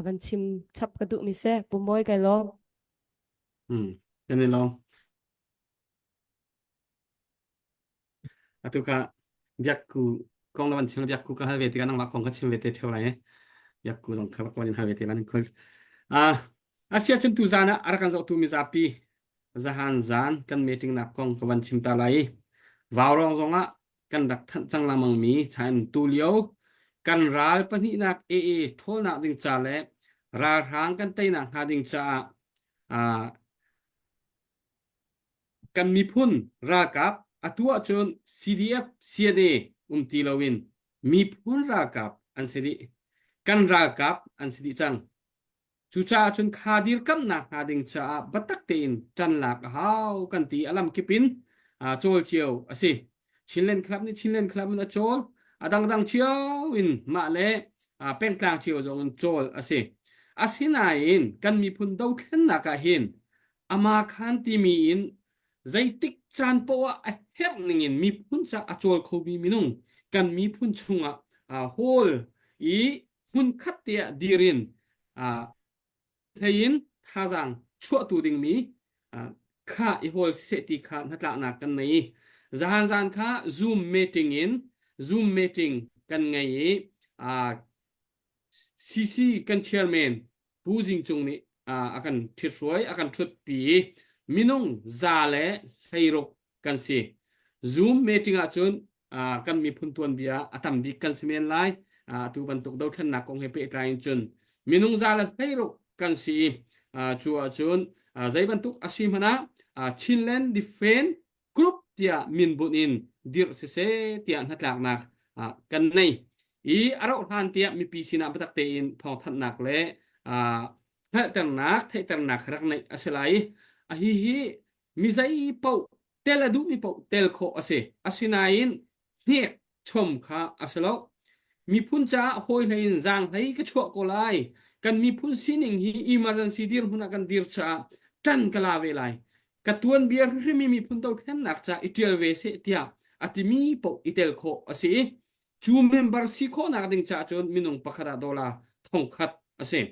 van chim chap ka duhmi si. Pumawi kai lawm. Hmm. Kan i lawm. Atu ka biakku kong na van chim biakku ka hal ve tikah nangmah kong ka chim ve te ṭheo lai. Biakku zong kha rak in hal ve te lan khul. Ah asia cun tu zan ah a rak kan zohtu mizapi zahan zan kan meeting nak kong ka van chim ta lai. Vaurong zong ah kan rak thanh cang lengmang mi chain tu lio kan ral pahnihnak AA ṭhawlnak ding ca le ralhrang kan teinak hnga ding caah ah. Kan miphun ralkap atu ahcun CDF CNA um ti loin miphun ralkap an si dih. Kan ralkap an si dih cang. Cucaah cun kha dirkamhnak hnga ding caah biatak tein ṭan lak a hau kan ti a lamkip in cawl cio a si. Chinland Club nih Chinland Club in a cawl, a dangdang cio in mah le pengtlang cio zong in cawl a si. Asinain kan miphun dothlennak ah hin ama khan timi in zeitik caan poah ah a herh ningin miphun ca a cawl khomi minung kan miphun chungah hawl i hmunkhat te ah dir in hlei in thazaang chuahtu dingmi kha i hawl siseh ti kha hnatlaknak kan nei i zahan zan kha Zoom meeting in Zoom meeting kan ngei i CC kan chairman Pu Zing Cung nih a kan ṭhithruai a kan ṭhutpi i minung 116 kan si. Zoom meeting ahcun kan miphun tuanbia a tam bik kan si men lai. Atu bantuk dothlennak kong he pehtlai in cun minung 116 kan si i cu ahcun zei bantuk a si hmanh ah Chinland Defense Group tiah min bunh in dirh siseh tiah hnatlaknak kan nei. I a rauh hlan tiah mipi sinah biatak tein thawngthanhnak le hngalhternak, theihternak rak neih a si lai. A hi hi mi zei paoh tel a duhmi paoh tel khawh a si. Asinain hnek chom kha a si lo. Miphun caah hawi hlei in zaang hlei ka chuah ko lai. Kan miphun sining hi emergency dirhmun ah kan dir caah ṭan ka la ve lai. Ka tuanbia hrimhrim hi miphun dothlennak caah i ṭial ve seh tiah a timi paoh i tel khawh a si i cu member si khawhnak ding caah cun minung pakhat ah dollar 1000 a si.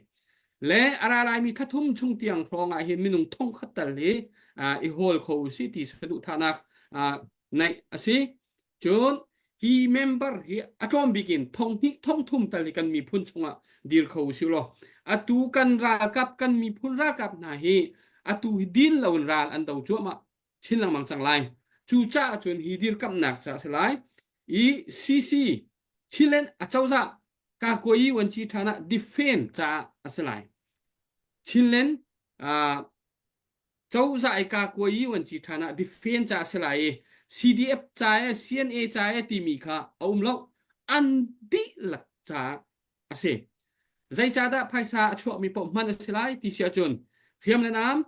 Le a ra laimi thla thum chung tiang hrawng ah hin minung 1000 tal hi i hawl kho u si ti saduhthahnak neih a si. Cun hi member hi a tlawm bik in 2000 3000 tal hi kan miphun chungah dir kho u si law atu kan ralkap kan miphun ralkap hna hi atu hi din loin ral an do cuahmah chin lengmang cang lai. Cucaah cun hi dirkamhnak ca a si lai. I CC Chinland acozah Kakuayi Wanci ṭhan ah defend caah a si lai. Chinland uh, cozah i Kakuayi Wanci ṭhan ah defend ca a si lai i CDF ca e CNA ca e timi kha a um lo. An dihlak caah a si. Zeicahdah phaisa a chuakmi paoh hman a si lai ti si ahcun hriam le nam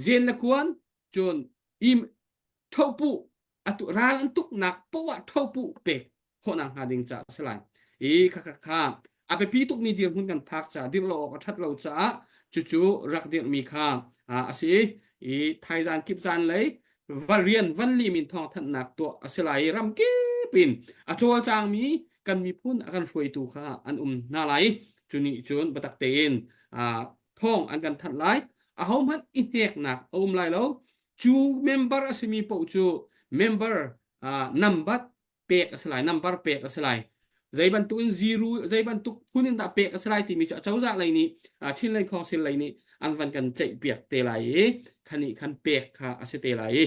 zen le kuan cun im thopuh atu ral an tuknak poah thopuh pek khawhnak hnga ding caah a si lai i kha kha kha a biapi tukmi dirhmun kan phak caah dirh lo awk a ṭhat lo caah cucu rak dirhmi kha a si i thaizan kip zan lei va rian van lim in thawngthanhnak tuah a si lai i ramkip in a cawlcangmi kan miphun a kan hruaitu kha an um hna lai cu nih cun biatak tein thawng an kan thanh lai ahohmanh i hneknak a um lai lo cu member a simi paoh cu member uh, number pek a si lai number pek a si lai zei bantuk in zero zei bantuk phun in dah pek a si lai timi cu acozah lei nih Chinland Council lei nih an van kan ceih piak te lai i khani khan pek kha a si te lai i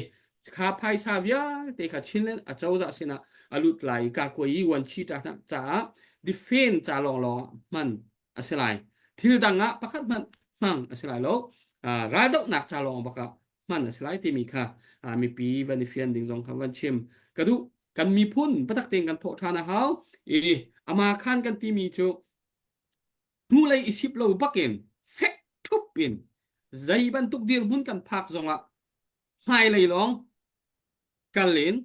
kha phaisa vialte kha Chinland acozah sinah a lut lai ka kuai wan chi ta caah defend ca lawng lawng hman a si lai. Thil dang ah pakhat hmanh hmang a si lai lo. Raldohnak ca lawng bak ah hman a si lai timi kha mipi van i fian ding zong kha van chim ka duh. Kan miphun biatak tein kan thawh ṭhan a hau. I ama khan kan timi cu hnulei i sip lo bakin fek ṭhup in zei bantuk dirhmun kan phak zongah hmailei lawng kal in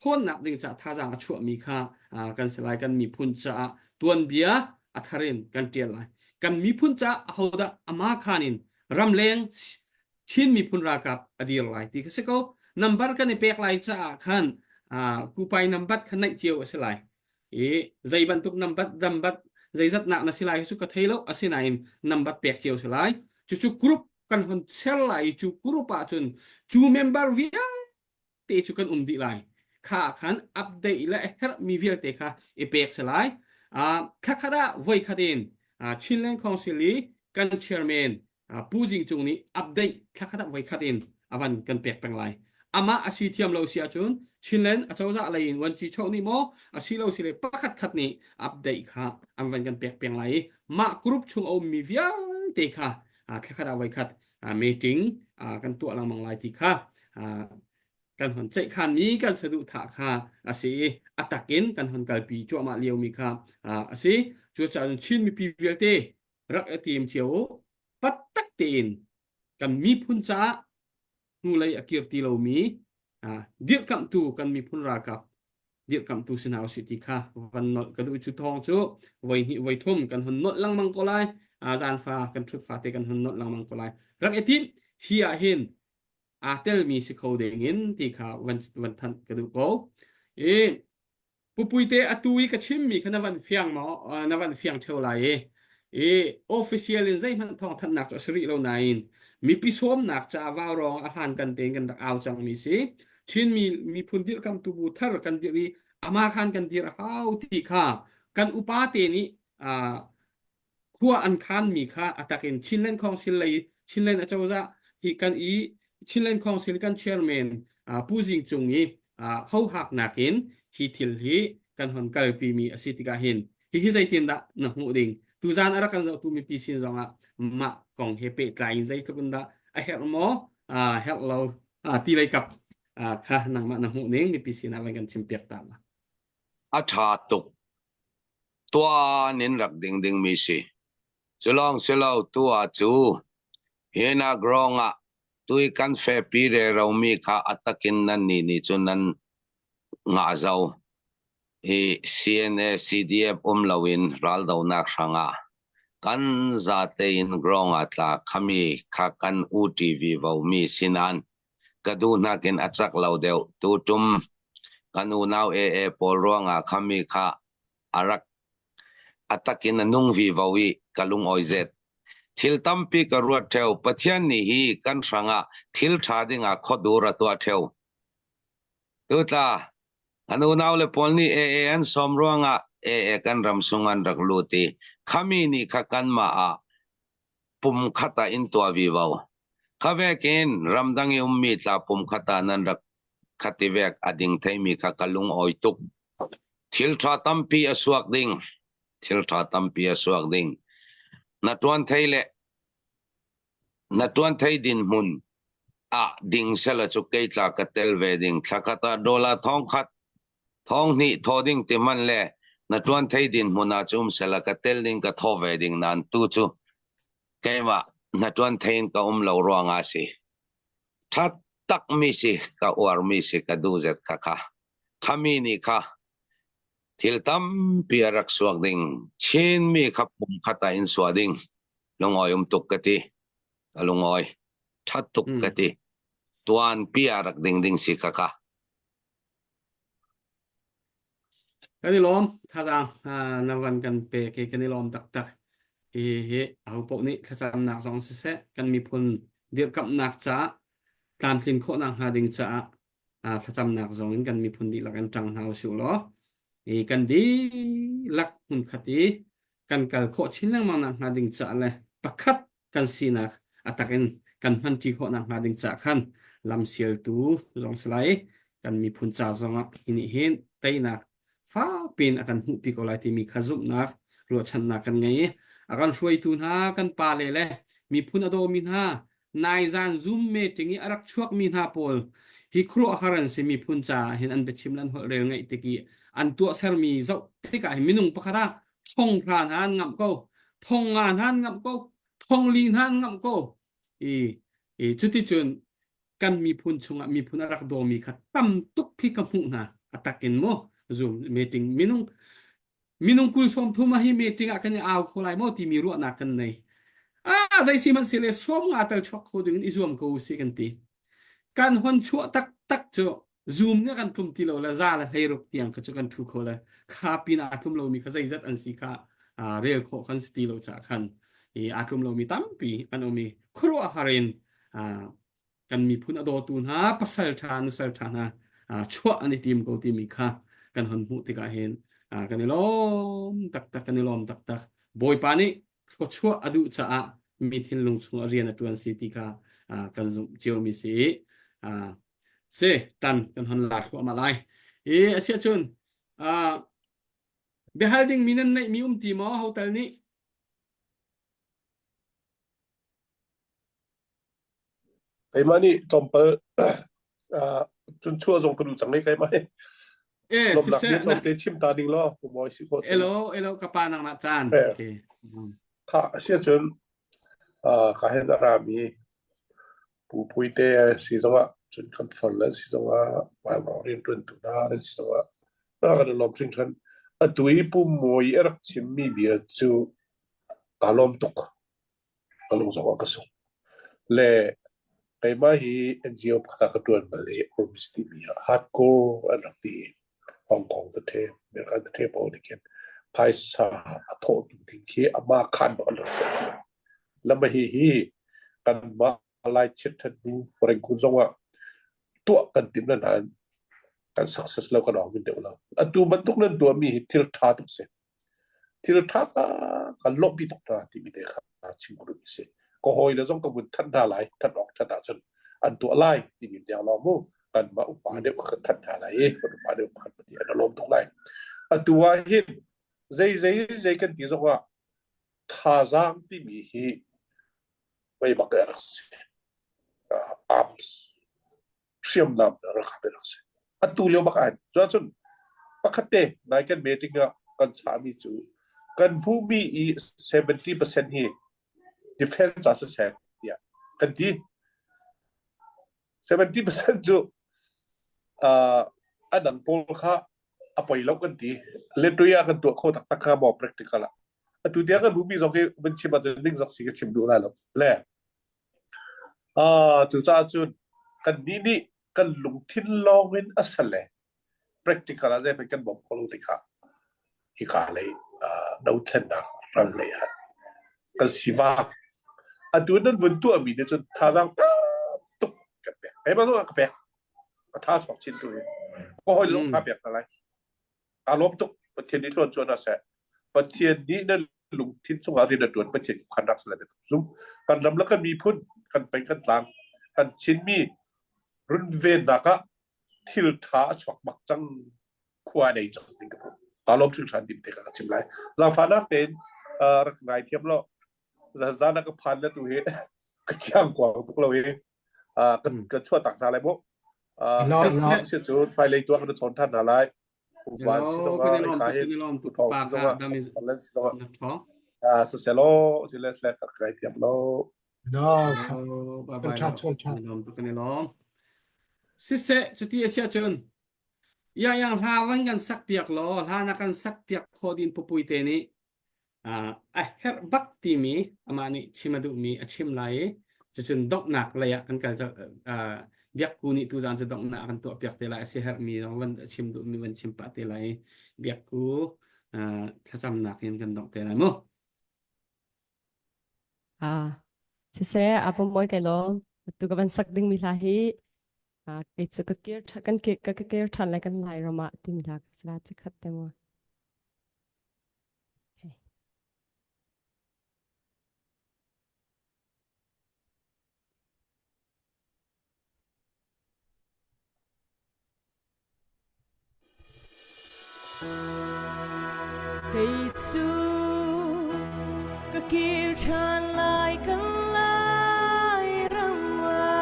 ṭhawnnak ding caah thazaang a chuahmi kha kan si lai. Kan miphun caah tuanbia a thar in kan ṭial lai. Kan miphun caah ahodah ama khan in ramleng Chin miphun ralkap a dir lai ti kha si ko. Number kan i pek lai caah khan kupai number kha naih cio a si lai. I zei bantuk number number zeizatnak na si lai cu ka thei lo asinain number pek cio si lai. Cucu group kan hon ser lai i cu group ah cun cu member vialte te cu kan um dih lai kha khan update le a herhmi vialte kha i pek si lai thlakhat ah voi khat in Chinland Council i kan chairman Pu Jing Cung nih update thlakhat ah voi khat in avan kan pek peng lai amah a si thiam lo si ahcun Chinland acozah lei in Wanci Choh nih maw a si lo si le pakhat khat nih update kha an van kan pek peng lai i mah group chung a ummi vialte kha thlakhat ah voi khat. meeting kan tuah lengmang lai ti kha kan hon ceihkhanmi kan saduhthah kha a si i a takin kan hon kalpi cuahmah liomi kha a si. Cucaah Chin mipi vialte rak i tim cio u. Pattak tein kan miphun caah hnulei a kir ti lomi dirhkamhtu kan miphun ralkap dirhkamhtu si hna usih ti kha van nolh ka duh cu thawng cu voi hnih voi thum kan hun nolh lengmang ko lai zaanfa kan ṭhut fate kan hun nolh lengmang ko lai rak i tim hi ah hin aa telmi si kho ding in ti kha van van thanh ka duh ko i Pupuite atu i ka chimmi kha na van fiang maw na van fiang theo lai i i official in zeihmanh thawngthanhnak cu a si rih lo nain mipi sawmnak caah vaurawng a hlan kan tein kan rak au cangmi si Chinmi miphun dirhkamtu bu thar kan dirh i ama khan kan dir a hau ti kha kan upa te nih khua an khanmi kha a tak in Chinland Council lei Chinland acozah hi kan i Chinland Council kan chairman Pu Zing Cung i hohaknak in hi thil hi kan hon kalpi mi a si tikah hin hihi zeitin dah na hmuh ding tuzan a rak kan zohtu mipi sin zongah mah kong he pehtlai in zeitluk in dah a herh maw herh lo ti lei kap kha nangmah na hmuh ning mipi sinah van kan chim piak ta la A ṭha tuk. Tuan in rak ding dingmi si. Cu lawng si lo tu ah cu hinak ruangah tui kan fepi reromi kha a takin nan nih nih cun nan ngah zau. Hi CNA CDF um loin raldonak hrangah kan zate in grong ah tla khami kha kan UTV vomi sinan ka duh nakin a cak lo deuh. Tutum kan unau AA pawl ruangah khami kha a rak a takin a nung vivo i ka lungawi zet. Thil tampi ka ruat ṭheo. Pathian nih hi kan hrangah thil ṭha dingah khuadur a tuah ṭheo. Tutla, an unau le pawl nih AA an sawm ruangah AA kan ram sung an rak lut i khami nih kha kanmah ah pum khat ah in tuah vivo. Kha vekin ramdang i ummi tla pum khat ah nan rak khati vek a ding theimi kha ka lungawi tuk. Thil ṭha tampi a suak ding. Thil ṭha tampi a suak ding. Na ṭuan thei le na ṭuan thei din hmun ah ding sela cu kei tla ka tel ve ding. Thlakhat ah dollar thong khat thong hnih thaw ding ti man le na ṭuan thei din hmun ah cu um sela ka tel ding ka thaw ve ding nan tu cu keimah na ṭuan thei in ka um lo ruangah si. Ṭhat takmi si ka uarmi si ka duh zet kha kha. Khami nih kha thil tampi a rak suak ding. Chinmi kha pumkhat ah in suah ding. Lungawi um tuk ka ti. Ka lungawi. Ṭhat tuk ka ti. Tuanpi a rak ding ding si kha kha. Kan i lawm thazaang na van kan pek i kan i lawm taktak. Hi hi aho paoh nih thlacamnak zong siseh kan miphun dirhkamhnak caah tlamtlin khawhnak hnga ding caah thlacamnak zong in kan miphun dihlak in ṭang hna usih law i kan dihlak hmunkhat i kan kal khawh chin lengmang nak hnga ding caah le pakhat kan sinak a tak in kan hmanṭi khawh nak hnga ding caah khan lamsialtu zong si lai kan miphun ca zongah hi nih hin teinak fakpiin a kan hmuhpi ko lai timi kha zumhnak ruahchannak kan ngei i a kan hruaitu hna kan pale le miphun a dawmi hna nai zan Zoom meeting i a rak chuakmi hna pawl hi khuaruahhar an si miphun caah hin an biachim le an holhrel ngaih tik i an tuahsermi zoh tikah hin minung pakhat ah thong hra hna an ngamh ko thong nga hna an ngamh ko thong li hna an ngamh ko i i cuticun kan miphun chungah miphun a rak dawmi kha tam tuk khi ka hmuh hna a takin mu Zoom meeting minung minung kul sawm thum a hi meeting ah kan i au kho lai maw timi ruahnak kan nei ah zei si hmanh si le sawm nga tal chuak kho ding in i zuam ko usih kan ti kan hon chuah taktak cu Zoom nih kan tlum ti lo le za le hleiruk tiang kha cu kan thu kho le kha pin aa tlum lomi kha zeizat an si kha rel khawh kan si ti lo caah khan i aa tlum lomi tampi an um i khuaruahhar in kan miphun a dawtu hna pasal ṭha nusal ṭha hna chuah an i tim ko timi kha kan hon hmuh tikah hin kan i lawm taktak kan i lawm taktak Bawipa nih thluachuah a duh caah mi thinlung chungah rian a ṭuan si ti kha kan zumh ciomi si i si tan kan hon la thluahmah lai i asiahcun biahal dingmi nan neihmi um ti maw hotel nih? Keimah nih tlawmpal cun chuah zong ka duh cang i keimah hi. Eh, Lawmnak siseh bia tlawmte chim ta ding law, mawi si khawh. Elo, elo ka pa nang na caan. Eh. Okay. Kha asia cun ka hen a rami pu pui te si zongah cun kan far le si zongah vaiwang rian tuan tu hna an si zongah kan i lawm hringhran. Atu i pu mawi a rak chimmi bia cu kaa lawm tuk. Ka lung zong a ka sung. Le keimah hi NGO pakhat ah ka ṭuan bal i Urmis timi ah hardcore an rak ti i Hong Kong tete, American tete pawl nih khin phaisa a thawhtu ding khi amah khan bak an rak si. Lama hi hi kanmah Lai chiat bu Rangoon zong ah tuah kan timh na nain kan success lo kan awng deuh lo. Atu bantuk nan tuahmi hi thil ṭha tuk si. Thil ṭha kan lawmhpi tuk hna timi te kha chim ka duhmi si. Ka hawile zong ka vun thanh hna lai, thanh awk ṭhat ahcun an tuah lai timi tiang lawng mu kanmah upa deuh kha kan thanh hna lai i kan upa deuh pakhat pahnih an i lawm tuk lai. Atu ah hin zei zei zei kan ti zong ah thazaang timi hi mei bak a rak si. Arms hriamnam ralkap in rak si. Atu lio bak ah cun pakhat te nai kan meeting ah kan chahmi cu kan hmuhmi i 70% hi defense ca siseh tiah kan ti. 70% cu uh, a dang pawl kha a poi lo kan ti. Letui ah kan tuah kho taktak kha maw practical ah. Atu tiang kan hmuhmi zong hi van chim ahcun ningzak si ka chim duh lai lo. Le Ah, cucaah cun kannih nih kan lungthin lawngin a si le practical ah zeihmanh kan bawmh khawh lo tikah hika lei uh, dothlennak ral lei ah kan sivak. Atu nan vun tuahmi nih cun thazaang tam tuk kan pek. Keimah zong ah ka pek. A tha chuak chin tu hi. Ka hawi zong tha pek hna lai. Kaa lawm tuk. Pathian nih tluan cuan ah seh. Pathian nih nan lungthin chungah rian a ṭuan Pathian khan rak sila zum. Kan ram le kan miphun, kan peng kan tlang, kan Chinmi runvennak ah thil ṭha a chuak bak cang khua nei cang ding ka hmuh. Kaa lawm hringhran dim te ka ka chim lai. Zaangfahnak tein rak ngai thiam lo. Zan ka phan na tu hi ka chiang kuang tuk lo hi. Kan chuah tak hna lai mu. Si cu hmailei tuah kan chawn ṭhan hna lai. Uban si Hello, zongah kan i lawm ka tuk, hin kan i lawm tuk thong pa si kha zongah dam i lan si zongah na thawng. siselaw sile sile ka kai thiam lo. No, Hello, bye kan bye ṭha lo. chuan ṭha. Kan i lawm tuk, kan i lawm. Siseh, cuti a si ahcun yang yang hla van kan sak piak law, hla na kan sak piak khawh din pupui te nih a herh bak timi amah nih chim a duhmi a chim lai i cucun donghnak lei ah kan kal biakku nih tuzaan cu donghnak kan tuah piak te lai a si herhmi zong van a chim duhmi van chim pah te lai i biakku thlacamnak in kan dongh te lai mu. Ah, siseh a pum oi kai lawm. Tu ka van sak ding mi hla hi kei cu ka kir kan ka kir ṭhan lai kan lai ram ah timi hla ka sala chikhat te mu. Okay. Kei cu ka kir ṭhan lai kan lai ram ah.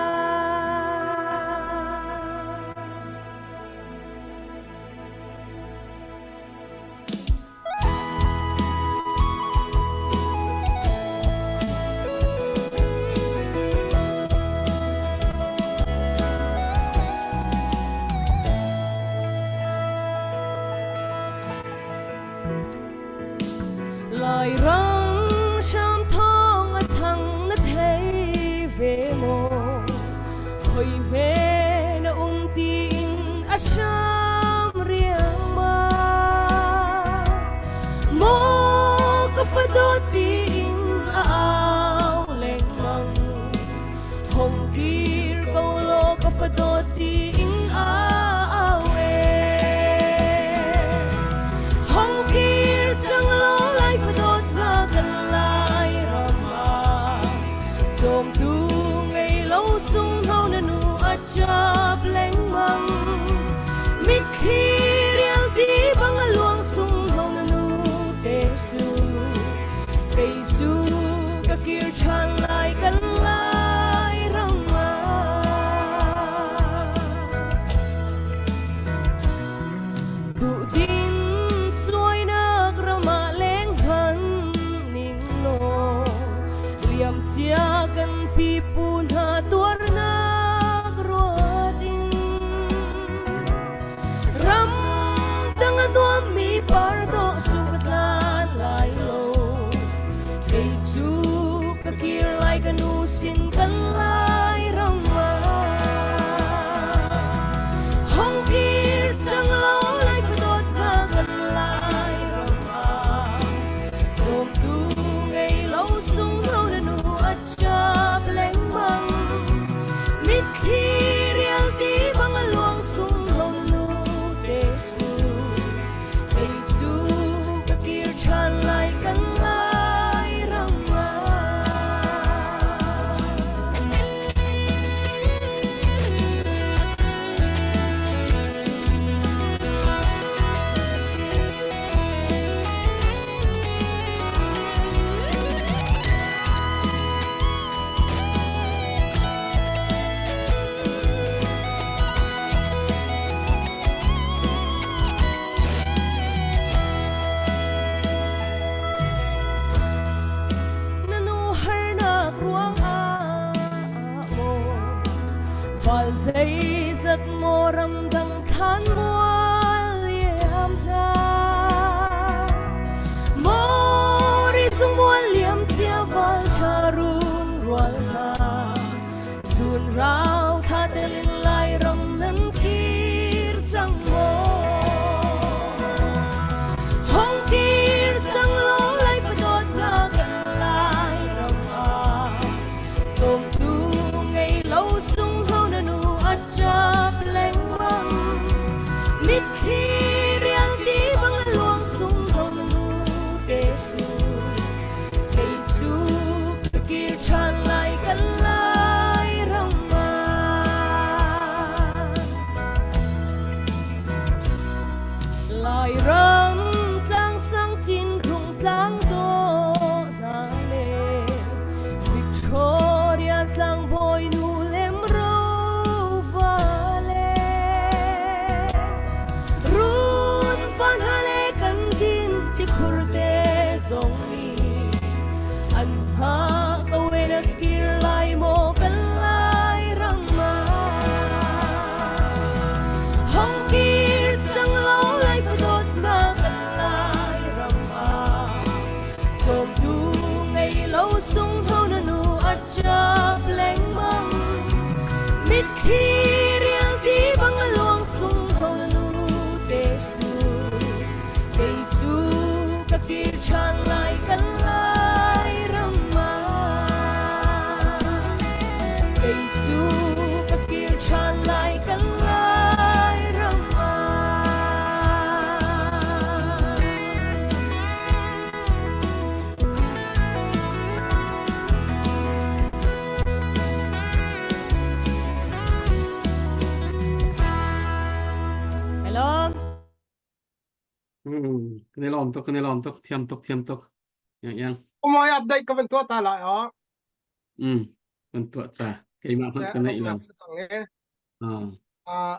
Lairam hram thawng a thang na thei ve maw? Khoi hme na um tiin a hram riangmang. Maw ka fadawt tiin a au lengmang. Hong kir ko law ka fadawt tiin a au e. Hong kir cang law lai fadawt na kan lai ram ah. Cawmtu ngei lo sung hno na nu a ṭap lengmang. Mit. Zeizat maw ramdang thlan mual liam hna Maw ri cung mual liam cia val ṭha run rual hna Zun rau thla telin Lairam nan kir cang maw Hong kir cang law lai fadawt hna kan Lairam ah Cawmtu ngei lo sungho na nu a ṭap lengmang. Mitthli rialti bang a luang sungho na nu te su. Kei cu ka kir ṭhan lai kan lai ram ah. Lairam tlang sang chin rung tlang dawh hna le Victoria tlangbawi nu lem rova le Run van hale kan din ti khur te zong nih an hma ko e na kir lai maw kan lai ram ah Hong kir cang law lai fadawt na kan lai ram ah Cawmtu ngei lo sungtho na nu a ṭap lengmang. Mitthli rialti bang a luang sungtho na nu te cu. Kei cu ka kir ṭhan lai kan lai ram ah. Kei cu ka kir ṭhan lai kan lai ram ah. Hello. Hmm, kan i lawm tuk, kan i lawm tuk, thiam tuk, thiam tuk. Yang yang. Umoi update ka van tuah ta lai o. Hmm, kan tuah ca. Keimah hmanh ka neih lo. Ah. Ah.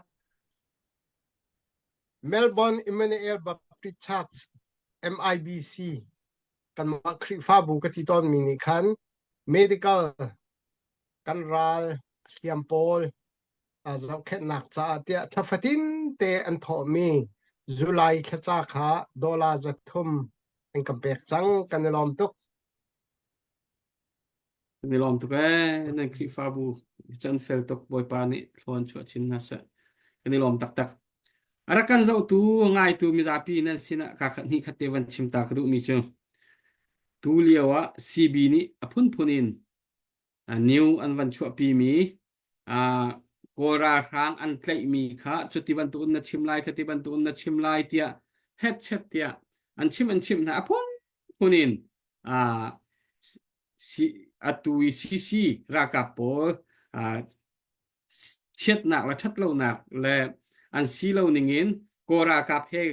Melbourne Emmanuel Baptist Church MIBC kanmah Khrihfabu ka ti tawnmi nih khan medical kan ral hliam pawl zohkhenhnak caah tiah thla fatin te an thawhmi July thlaca kha dollar 300 an kan pek cang kan i lawm tuk. Kan i lawm tuk ee nan Khrihfabu can fel tuk Bawipa nih thlawn chuah chin hna seh. Kan i lawm taktak. A rak kan zohtu ngaitu mizapi nan sinah kaa khat hnih khat te van chim ta ka duhmi cu tu lio ah CB nih a phunphun in new an van chuahpimi Kawl ralhrang an tlaihmi kha cuti bantuk in na chim lai khati bantuk in na chim lai tiah hetchet tiah an chim an chimh hna a phunphun in atu i CC ralkap pawl chiatnak le ṭhatlonak le an si lo ningin Kawl ralkap he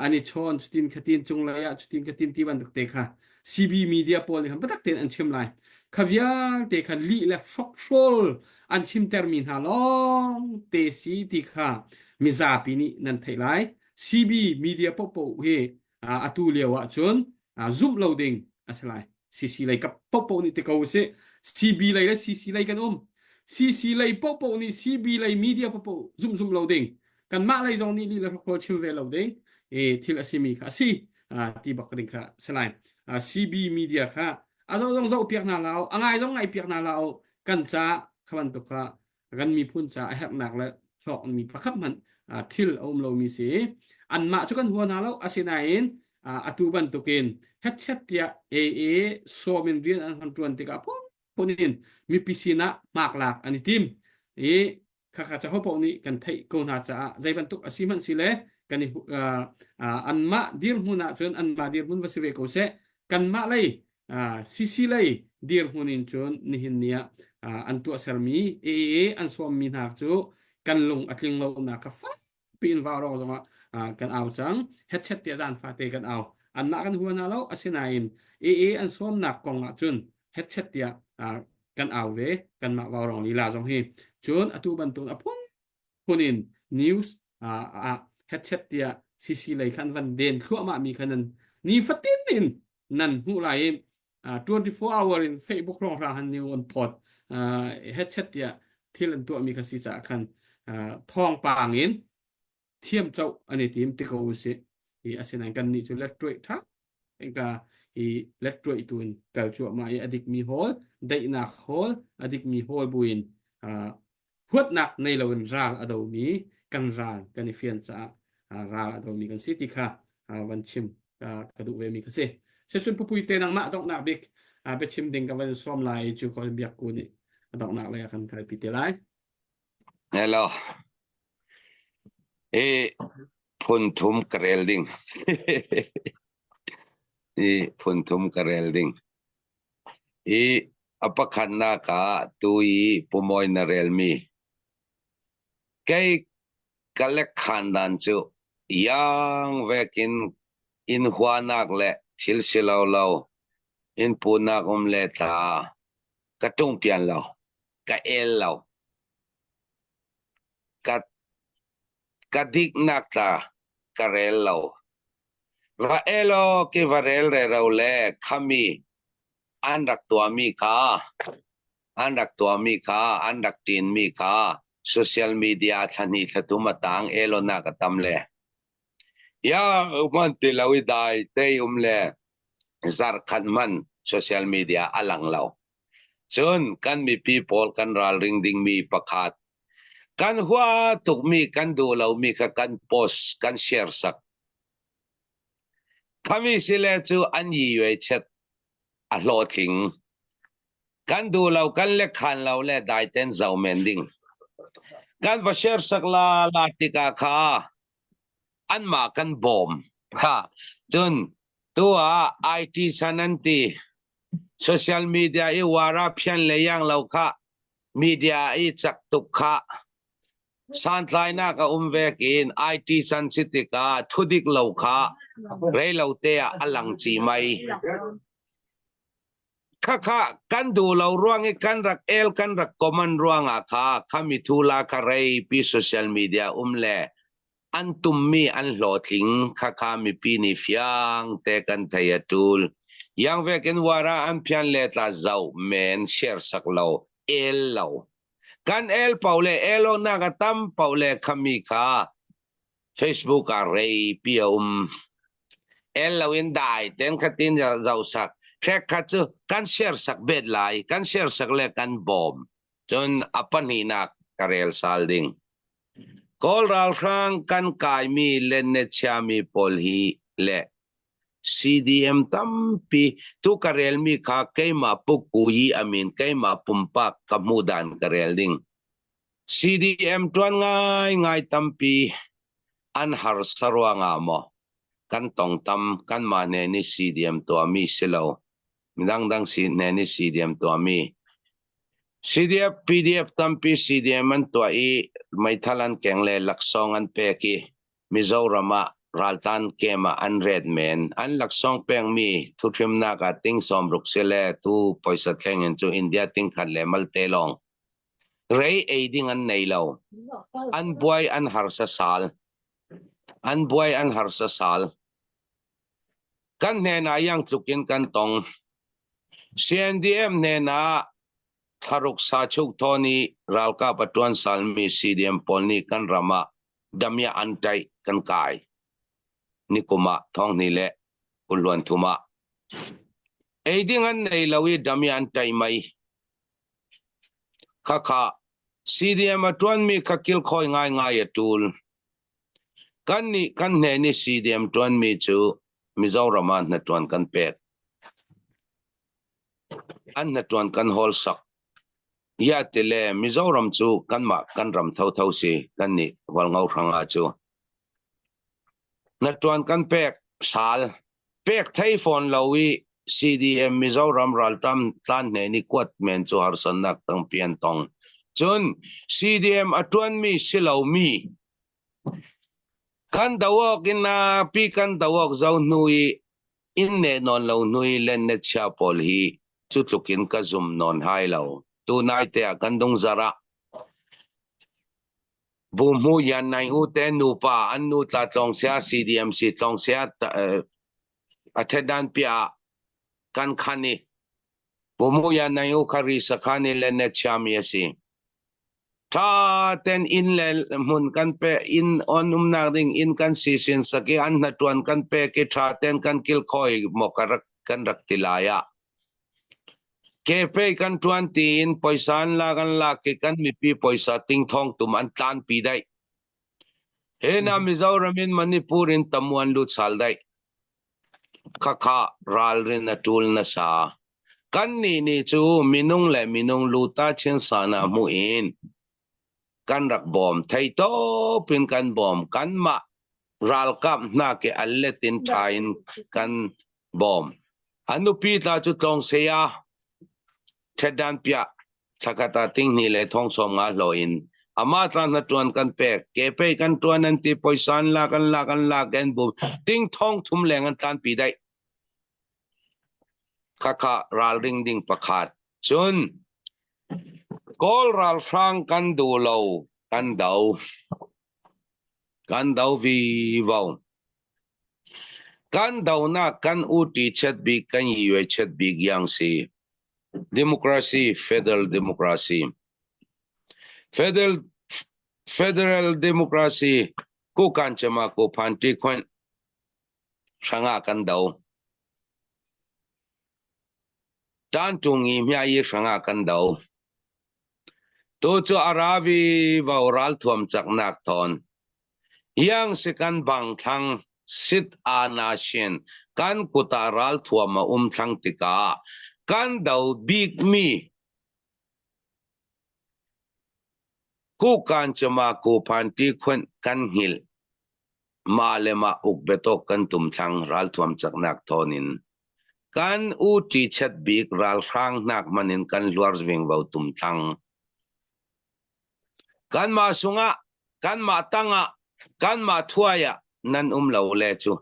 an i chawn cutin khatin cunglei ah cutin khatin ti bantuk te kha CB media pawl nih khan biatak tein an chim lai. Kha vialte kha lih le hrokhrawl an chimtermi hna lawng te si ti kha mizapi nih nan theih lai. CB media paohpaoh hi atu lio ah cun zumh lo ding a si lai. CC lei kap popo nih ti ko usih. CB lei le CC lei kan um. CC lei popo nih CB lei media popo zum zum lo ding. Kanmah lei zong nih lih le hrokhrawl chim ve lo ding. E thil a simi kha a si. ti bak ding kha si lai. CB media kha a zoh zong zoh piak hna lao, a ngai zong ngai piak hna lao, kan ca kha bantuk kha kan miphun ca a herhnak le hlawkmi pakhat hmanh thil a um lomi si. Anmah cu kan hua hna lo asinain atu bantukin hetchet tiah AA sawm in rian an hon ṭuan tikah phunphun in mipi sinah hmaklak an i tim i khakha caho paoh nih kan theih ko hna caah zei bantuk a si hmanh si le kan i anmah dirhmun ahcun anmah dirhmun va si ve ko seh kanmah lei CC lei dirhmun in cun nihin ni ah an tuahsermi AAA an sawmmi hna cu kan lung a tling lonak kha fakpi in vaurawng zongah kan au cang. Hetchet tiah zan fate kan au. Anmah kan hua hna lo asinain AA an sawmnak kong ah cun hetchet tiah kan au ve kanmah vaurawng lila zong hi. Cun atu bantuk a phun phun in news ah hetchet tiah CC lei khan van den thluahmah mi kha nan nifatin in nan hmuh lai i 24 hour in Facebook hrawnghrang han new on pot hetchet tiah. thil an tuahmi kha si caah khan thawngpang in thiam coh an i tim ti ko usih. I asinain kan nih cu letṭuaih ṭha ka i letṭuaih tu in kal cuahmah i a dikmi hawl daihnak hawl a dikmi hawl buin huatnak nei loin ral a domi kan ral kan i fian caah ral a domi kan si ti kha van chim ka duh ve mi ka si. Sicun pupui te nangmah donghnak bik biachim ding ka van sawm lai cu ko biak ku nih a donghnak lei a kan kalpi te lai. Hello. Hi phun thum ka rel ding. Hi phun thum ka rel ding. Hi a pakhatnak ah tu i pumawi na relmi. Kei ka lekkhan dan cu yang vekin in huanak le thil si lo lo in punak um le tla ka tung pian lo ka el lo ka ka diknak tla ka rel lo va elo ki va rel re ro le khami an rak tuahmi kha an rak tuahmi kha an rak ṭinmi kha social media thlahnih thlathum a tang elonak a tam le ya man ti lo i dai te um le zarkhat man social media a lang lo cun kan mipi pawl kan ralring dingmi pakhat kan hua tukmi kan duh lomi kha kan post kan share sak khami sile cu an yi yue chet a hlawhtling kan duh lo kan le khan lo le dai ten zo men ding kan va share sak la la tikah kha anmah kan bawm ha cun tu ah IT chan an ti social media i wara phian le yang lo kha media i chak tuk kha santlainak a um vek in IT chan si tikah thudik lo kha rei lo te ah a lang chi mai Khakha kan duh lo ruang i kan rak el kan rak comment ruangah kha khami thu la kha rei pi social media um le an tummi an hlawhtling khakha mipi nih fiang te kan thei a tul. Yang vekin wara an phian le tla zau men share sak lo el lo. Kan el pau le elo nak a tam pau le khami kha Facebook ah rei pi a um. El lo in dai ten khatin zau sak. Hrek kha cu kan share sak bet lai, kan share sak le kan bawm. Cun a pahnihnak ka rel sal ding. Kawl ralhrang kan kaimi le ne chiami pawl hi le CDM tampi tu ka relmi kha keimah pukku yi amin keimah pumpak ka hmu dan ka rel ding. CDM ṭuan ngaingai tampi an harsa ruangah maw kan tong tam kanmah hne nih CDM tuahmi si lo midangdang si hne nih CDM tuahmi CDF PDF tampi CDM an tuah i meithal an keng le laksawng an pek i Mizoram ah raltan kem ah an ret men an laksawng pekmi thuthrimnak ah ting sawmruk si le tu poisa thleng in cu India ting khat le malte lawng Rei ei ding an nei lo. An buai an harsa sal. An buai an harsa sal. Kan hnen ah yang tluk in kan tong. CNDM hnen ah thlaruk sa chuk thawn i ralkap a tuan salmi CDM pawl nih kan ram ah damia an taih kan kai. Nikum ah thonghni le kulluan thum ah. Ei ding an nei lo i damia an taih mai. Khakha CDM a ṭuanmi kha kilkhawi ngaingai a ṭul. Kannih kan hnen i CDM ṭuanmi cu Mizoram ah hnaṭuan kan pek. An hnaṭuan kan hawlsak. Ya tile Mizoram cu kanmah kan ram thotho si kannih Hualngo hrangah cu. Hnaṭuan kan pek sal pek thei fawn lo i CDM Mizoram ralṭam tlan hne nih kuat men cu harsatnak tampi an tong. Cun CDM a ṭuanmi si lomi kan do awk in pi kan do awk zo hnu i in ne nawn lo hnu i len ne chia pawl hi cu tluk in ka zum nawn hai lo. Tu nai te ah kan dung zar ah Buhmu Yan Naing U te nupa an nu tla tlawng sia CDMC tlawng sia a thedan pia kan khan i Buhmu Yan Naing U kha ri sakhan i le ne chiami a si. Tha ten inn le hmun kan pe inn on umnak ding inn kan si sin saki an hnatuan kan pe ki tha ten kan kil khoi mo ka rak kan rak ti lai ah. Ke pe kan tuan tiin poisa an lak an lak ki kan mipi poisa ting thong tum an tlan pi dai. He na Mizoram in Manipur in tamuan lut sal dai. Khakha ralrin a ṭul nasa. Kannih nih cu minung le minung luta chinsan ah hmuh in kan rak bawm. Theitawp in kan bawm. Kanmah ralkap hna ke a let in ṭha in kan bawm. A nupi tla cu tlawng saya ṭhetdan piah thlakhat ah tinghnih le thong 50 hlawh in amah tla hna ṭuan kan pek ke pei kan ṭuan an ti poisa an lak an lak an lak an bum ting thong thum leng an tlanpi daih khakha ralring ding pakhat cun kawl ralhrang kan duh lo kan do kan do vi vo kan donak kan uti chet bik kan yue chet bik yang si democracy federal democracy federal federal democracy ku kan chema ku phan ti khon hranga kan do tan tung i mya i hranga kan do tu chu aravi vau ral thuam chak nak thon Iang si kan bang thlang sit a na shin kan kuta ral thuam a um thlang tikah kan do bikmi ku kan chama ku phan ti khun kan hngil ma le ma uk betok kan tum thlang ral thuam chaknak thonin kan u ti chat bik ral hrang nak manin kan luar ving vo tum thlang Kanmah sungah, kanmah tangah, kanmah thuai ah nan um lo le cu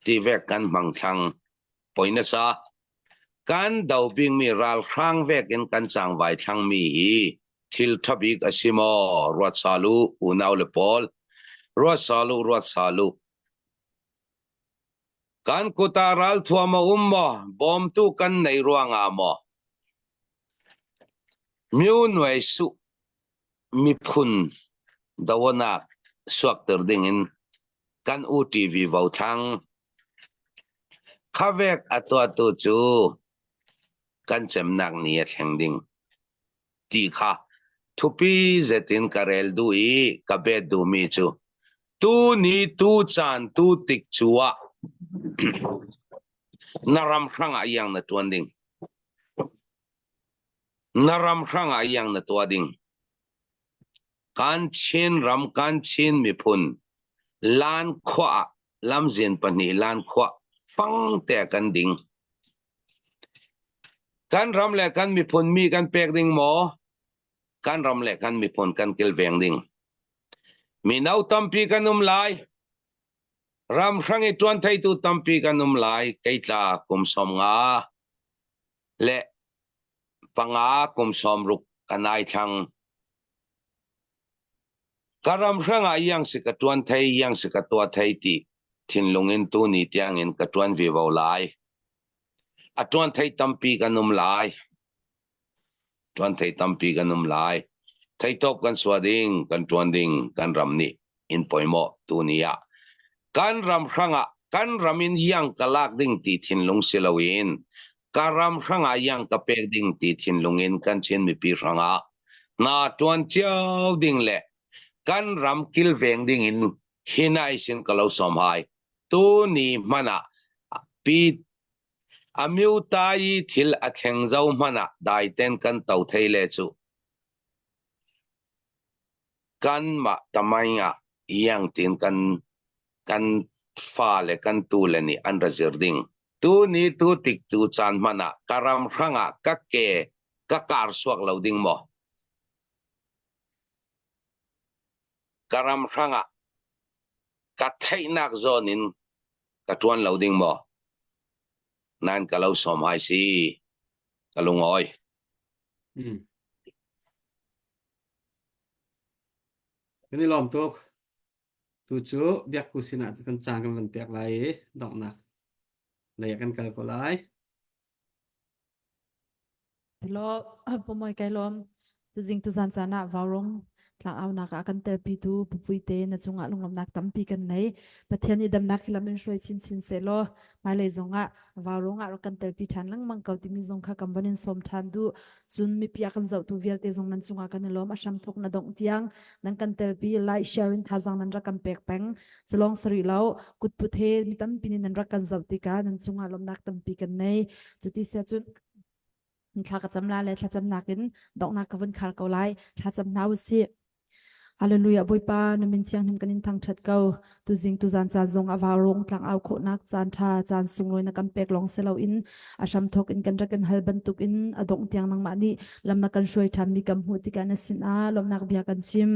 ti vek kan hmang thlang poi na sa. Kan do bingmi ralhrang vek in kan cangvai thlangmi hi thil ṭha bik a si maw? Ruat salu unau le pawl. Ruat salu, ruat salu. Kan kut ah ralthuam a um maw? Bawmtu kan nei ruangah maw? Myo Nuai Suh miphun doanak suakter dingin kan UTV vothlang khavek a tuahtu cu kan cemnak ni a thleng ding ti kha thupi zetin ka rel duh i ka bet duhmi cu tu ni tu caan tu tik cu ah na ram hrang ah iang na tuan ding Na ram hrangah iang na tuah ding. Kan Chin ram, kan Chin miphun lan khua ah lamzin pahnih lan khua fang te kan ding. Kan ram le kan miphun mi kan pek ding maw? Kan ram le kan miphun kan kilveng ding. Mino tampi kan um lai. Ram hrang i ṭuan theitu tampi kan um lai. Kei tla kum 50 le 5 kum 60 ka nai thlang. Ka ram hrangah iang si ka ṭuan thei, iang si ka tuah thei ti thinlung in tu ni tiangin ka ṭuan vivo lai. A ṭuan thei tampi kan um lai. Ṭuan thei tampi kan um lai. Theitawp kan sua ding, kan ṭuan ding, kan ram nih in poimawh tu ni ah kan ram hrangah kan ram in iang ka lak ding ti thinlung si loin ka ram hrangah iang ka pek ding ti thinlung in kan Chin mipi hrangah hna ṭuan cio ding le kan ram kilveng ding in hinai sin ka lo som hai tu ni hmanh ah pi Amyota i thil a thleng zo hmanh ah daiten kan to thei le cu kanmah tamaing ah iang tin kan kan fa le kan tu le nih an ra zir ding. Tu ni tu tik tu caan hmanh ah ka ram hrang ah ka ke ka kar suak lo ding maw? Ka ram hrang ah ka theihnak zawn in ka ṭuan lo ding maw? Nan ka lo sawm hai si. Ka lungawi. Mm. Kan i lawm tuk. Tu cu biakku sinah kan caan kan van pek lai i donghnak lei ah kan kal ko lai. Hello, pomoi kai lawm. Tuzing tuzan caan ah Vaurong tlangaunak ah kan telpitu Pupui te na cungah lunglawmhnak tampi kan nei. Pathian nih damnak hi lam in hruai chinchin sehlaw hmailei zongah Vaurong ah rak kan telpi ṭhan lengmang ko timi zong kha kan von in sawm ṭhan duh. Cun mipi a kan zohtu vialte zong nan cungah kan i lawm. A hramthawk na dongh tiang nan kan telpi like share in thazaang nan rak kan pek peng. Culong sari lo kutput he mi tampi nih nan rak kan zoh tikah nan cungah lawmhnak tampi kan nei. Cuti sia cun thla ka cam la le thlacamnak in donghnak ka vun khar ko lai thlacam hna usih Hallelujah Bawipa na min thianghlim kan in thangthat ko tuzing tuzan caan zong a vaurung tlang au khawhnak caan tha caan sunglawi na kan pek lawng si loin a hram thawk in kan rak in hal bantuk in a dongh tiang nangmah nih lam na kan hruai ṭhan mi kan hmuh tikah na sin ah lawmhnak bia kan chim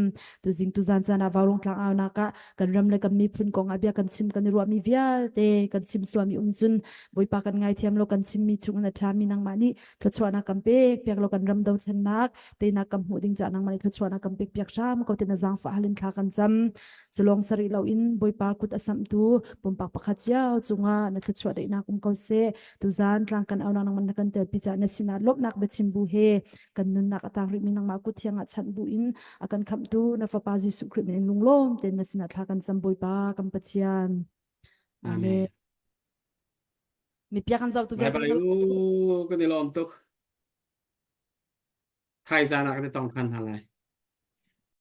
tuzing tuzan caan ah vaurung tlang au nak ah kan ram le kan miphun kong ah bia kan chim kan i ruahmi vialte kan chim sualmi um cun Bawipa kan ngaithiam lo kan chimmi chung na ṭhami nangmah nih thluachuahnak kan pek piak lo kan ram dothlennak teinak kan hmuh ding caah nangmah nih thluachuahnak kan pek piak hram ko te na zaangfah halin thla kan cam culong sarih lo in Bawipa kut a samhtu pumpak pakhat cio cungah na thluachuah daihnak um ko seh tuzan tlang kan aunak nangmah na kan telpi caah na sinah lawmhnak biachim bu he kan nunnak a tang rihmi nangmah kut thiang ah chanh bu in a kan khamhtu na fapa Jesuh Khrih min in lunglawm tein na sinah thla kan cam Bawipa kan Pathian Amen. Amen. Mipiak an zohtu Bye vialte bye u kan i lawm tuk. Thaizan ah kan i tong than hna lai.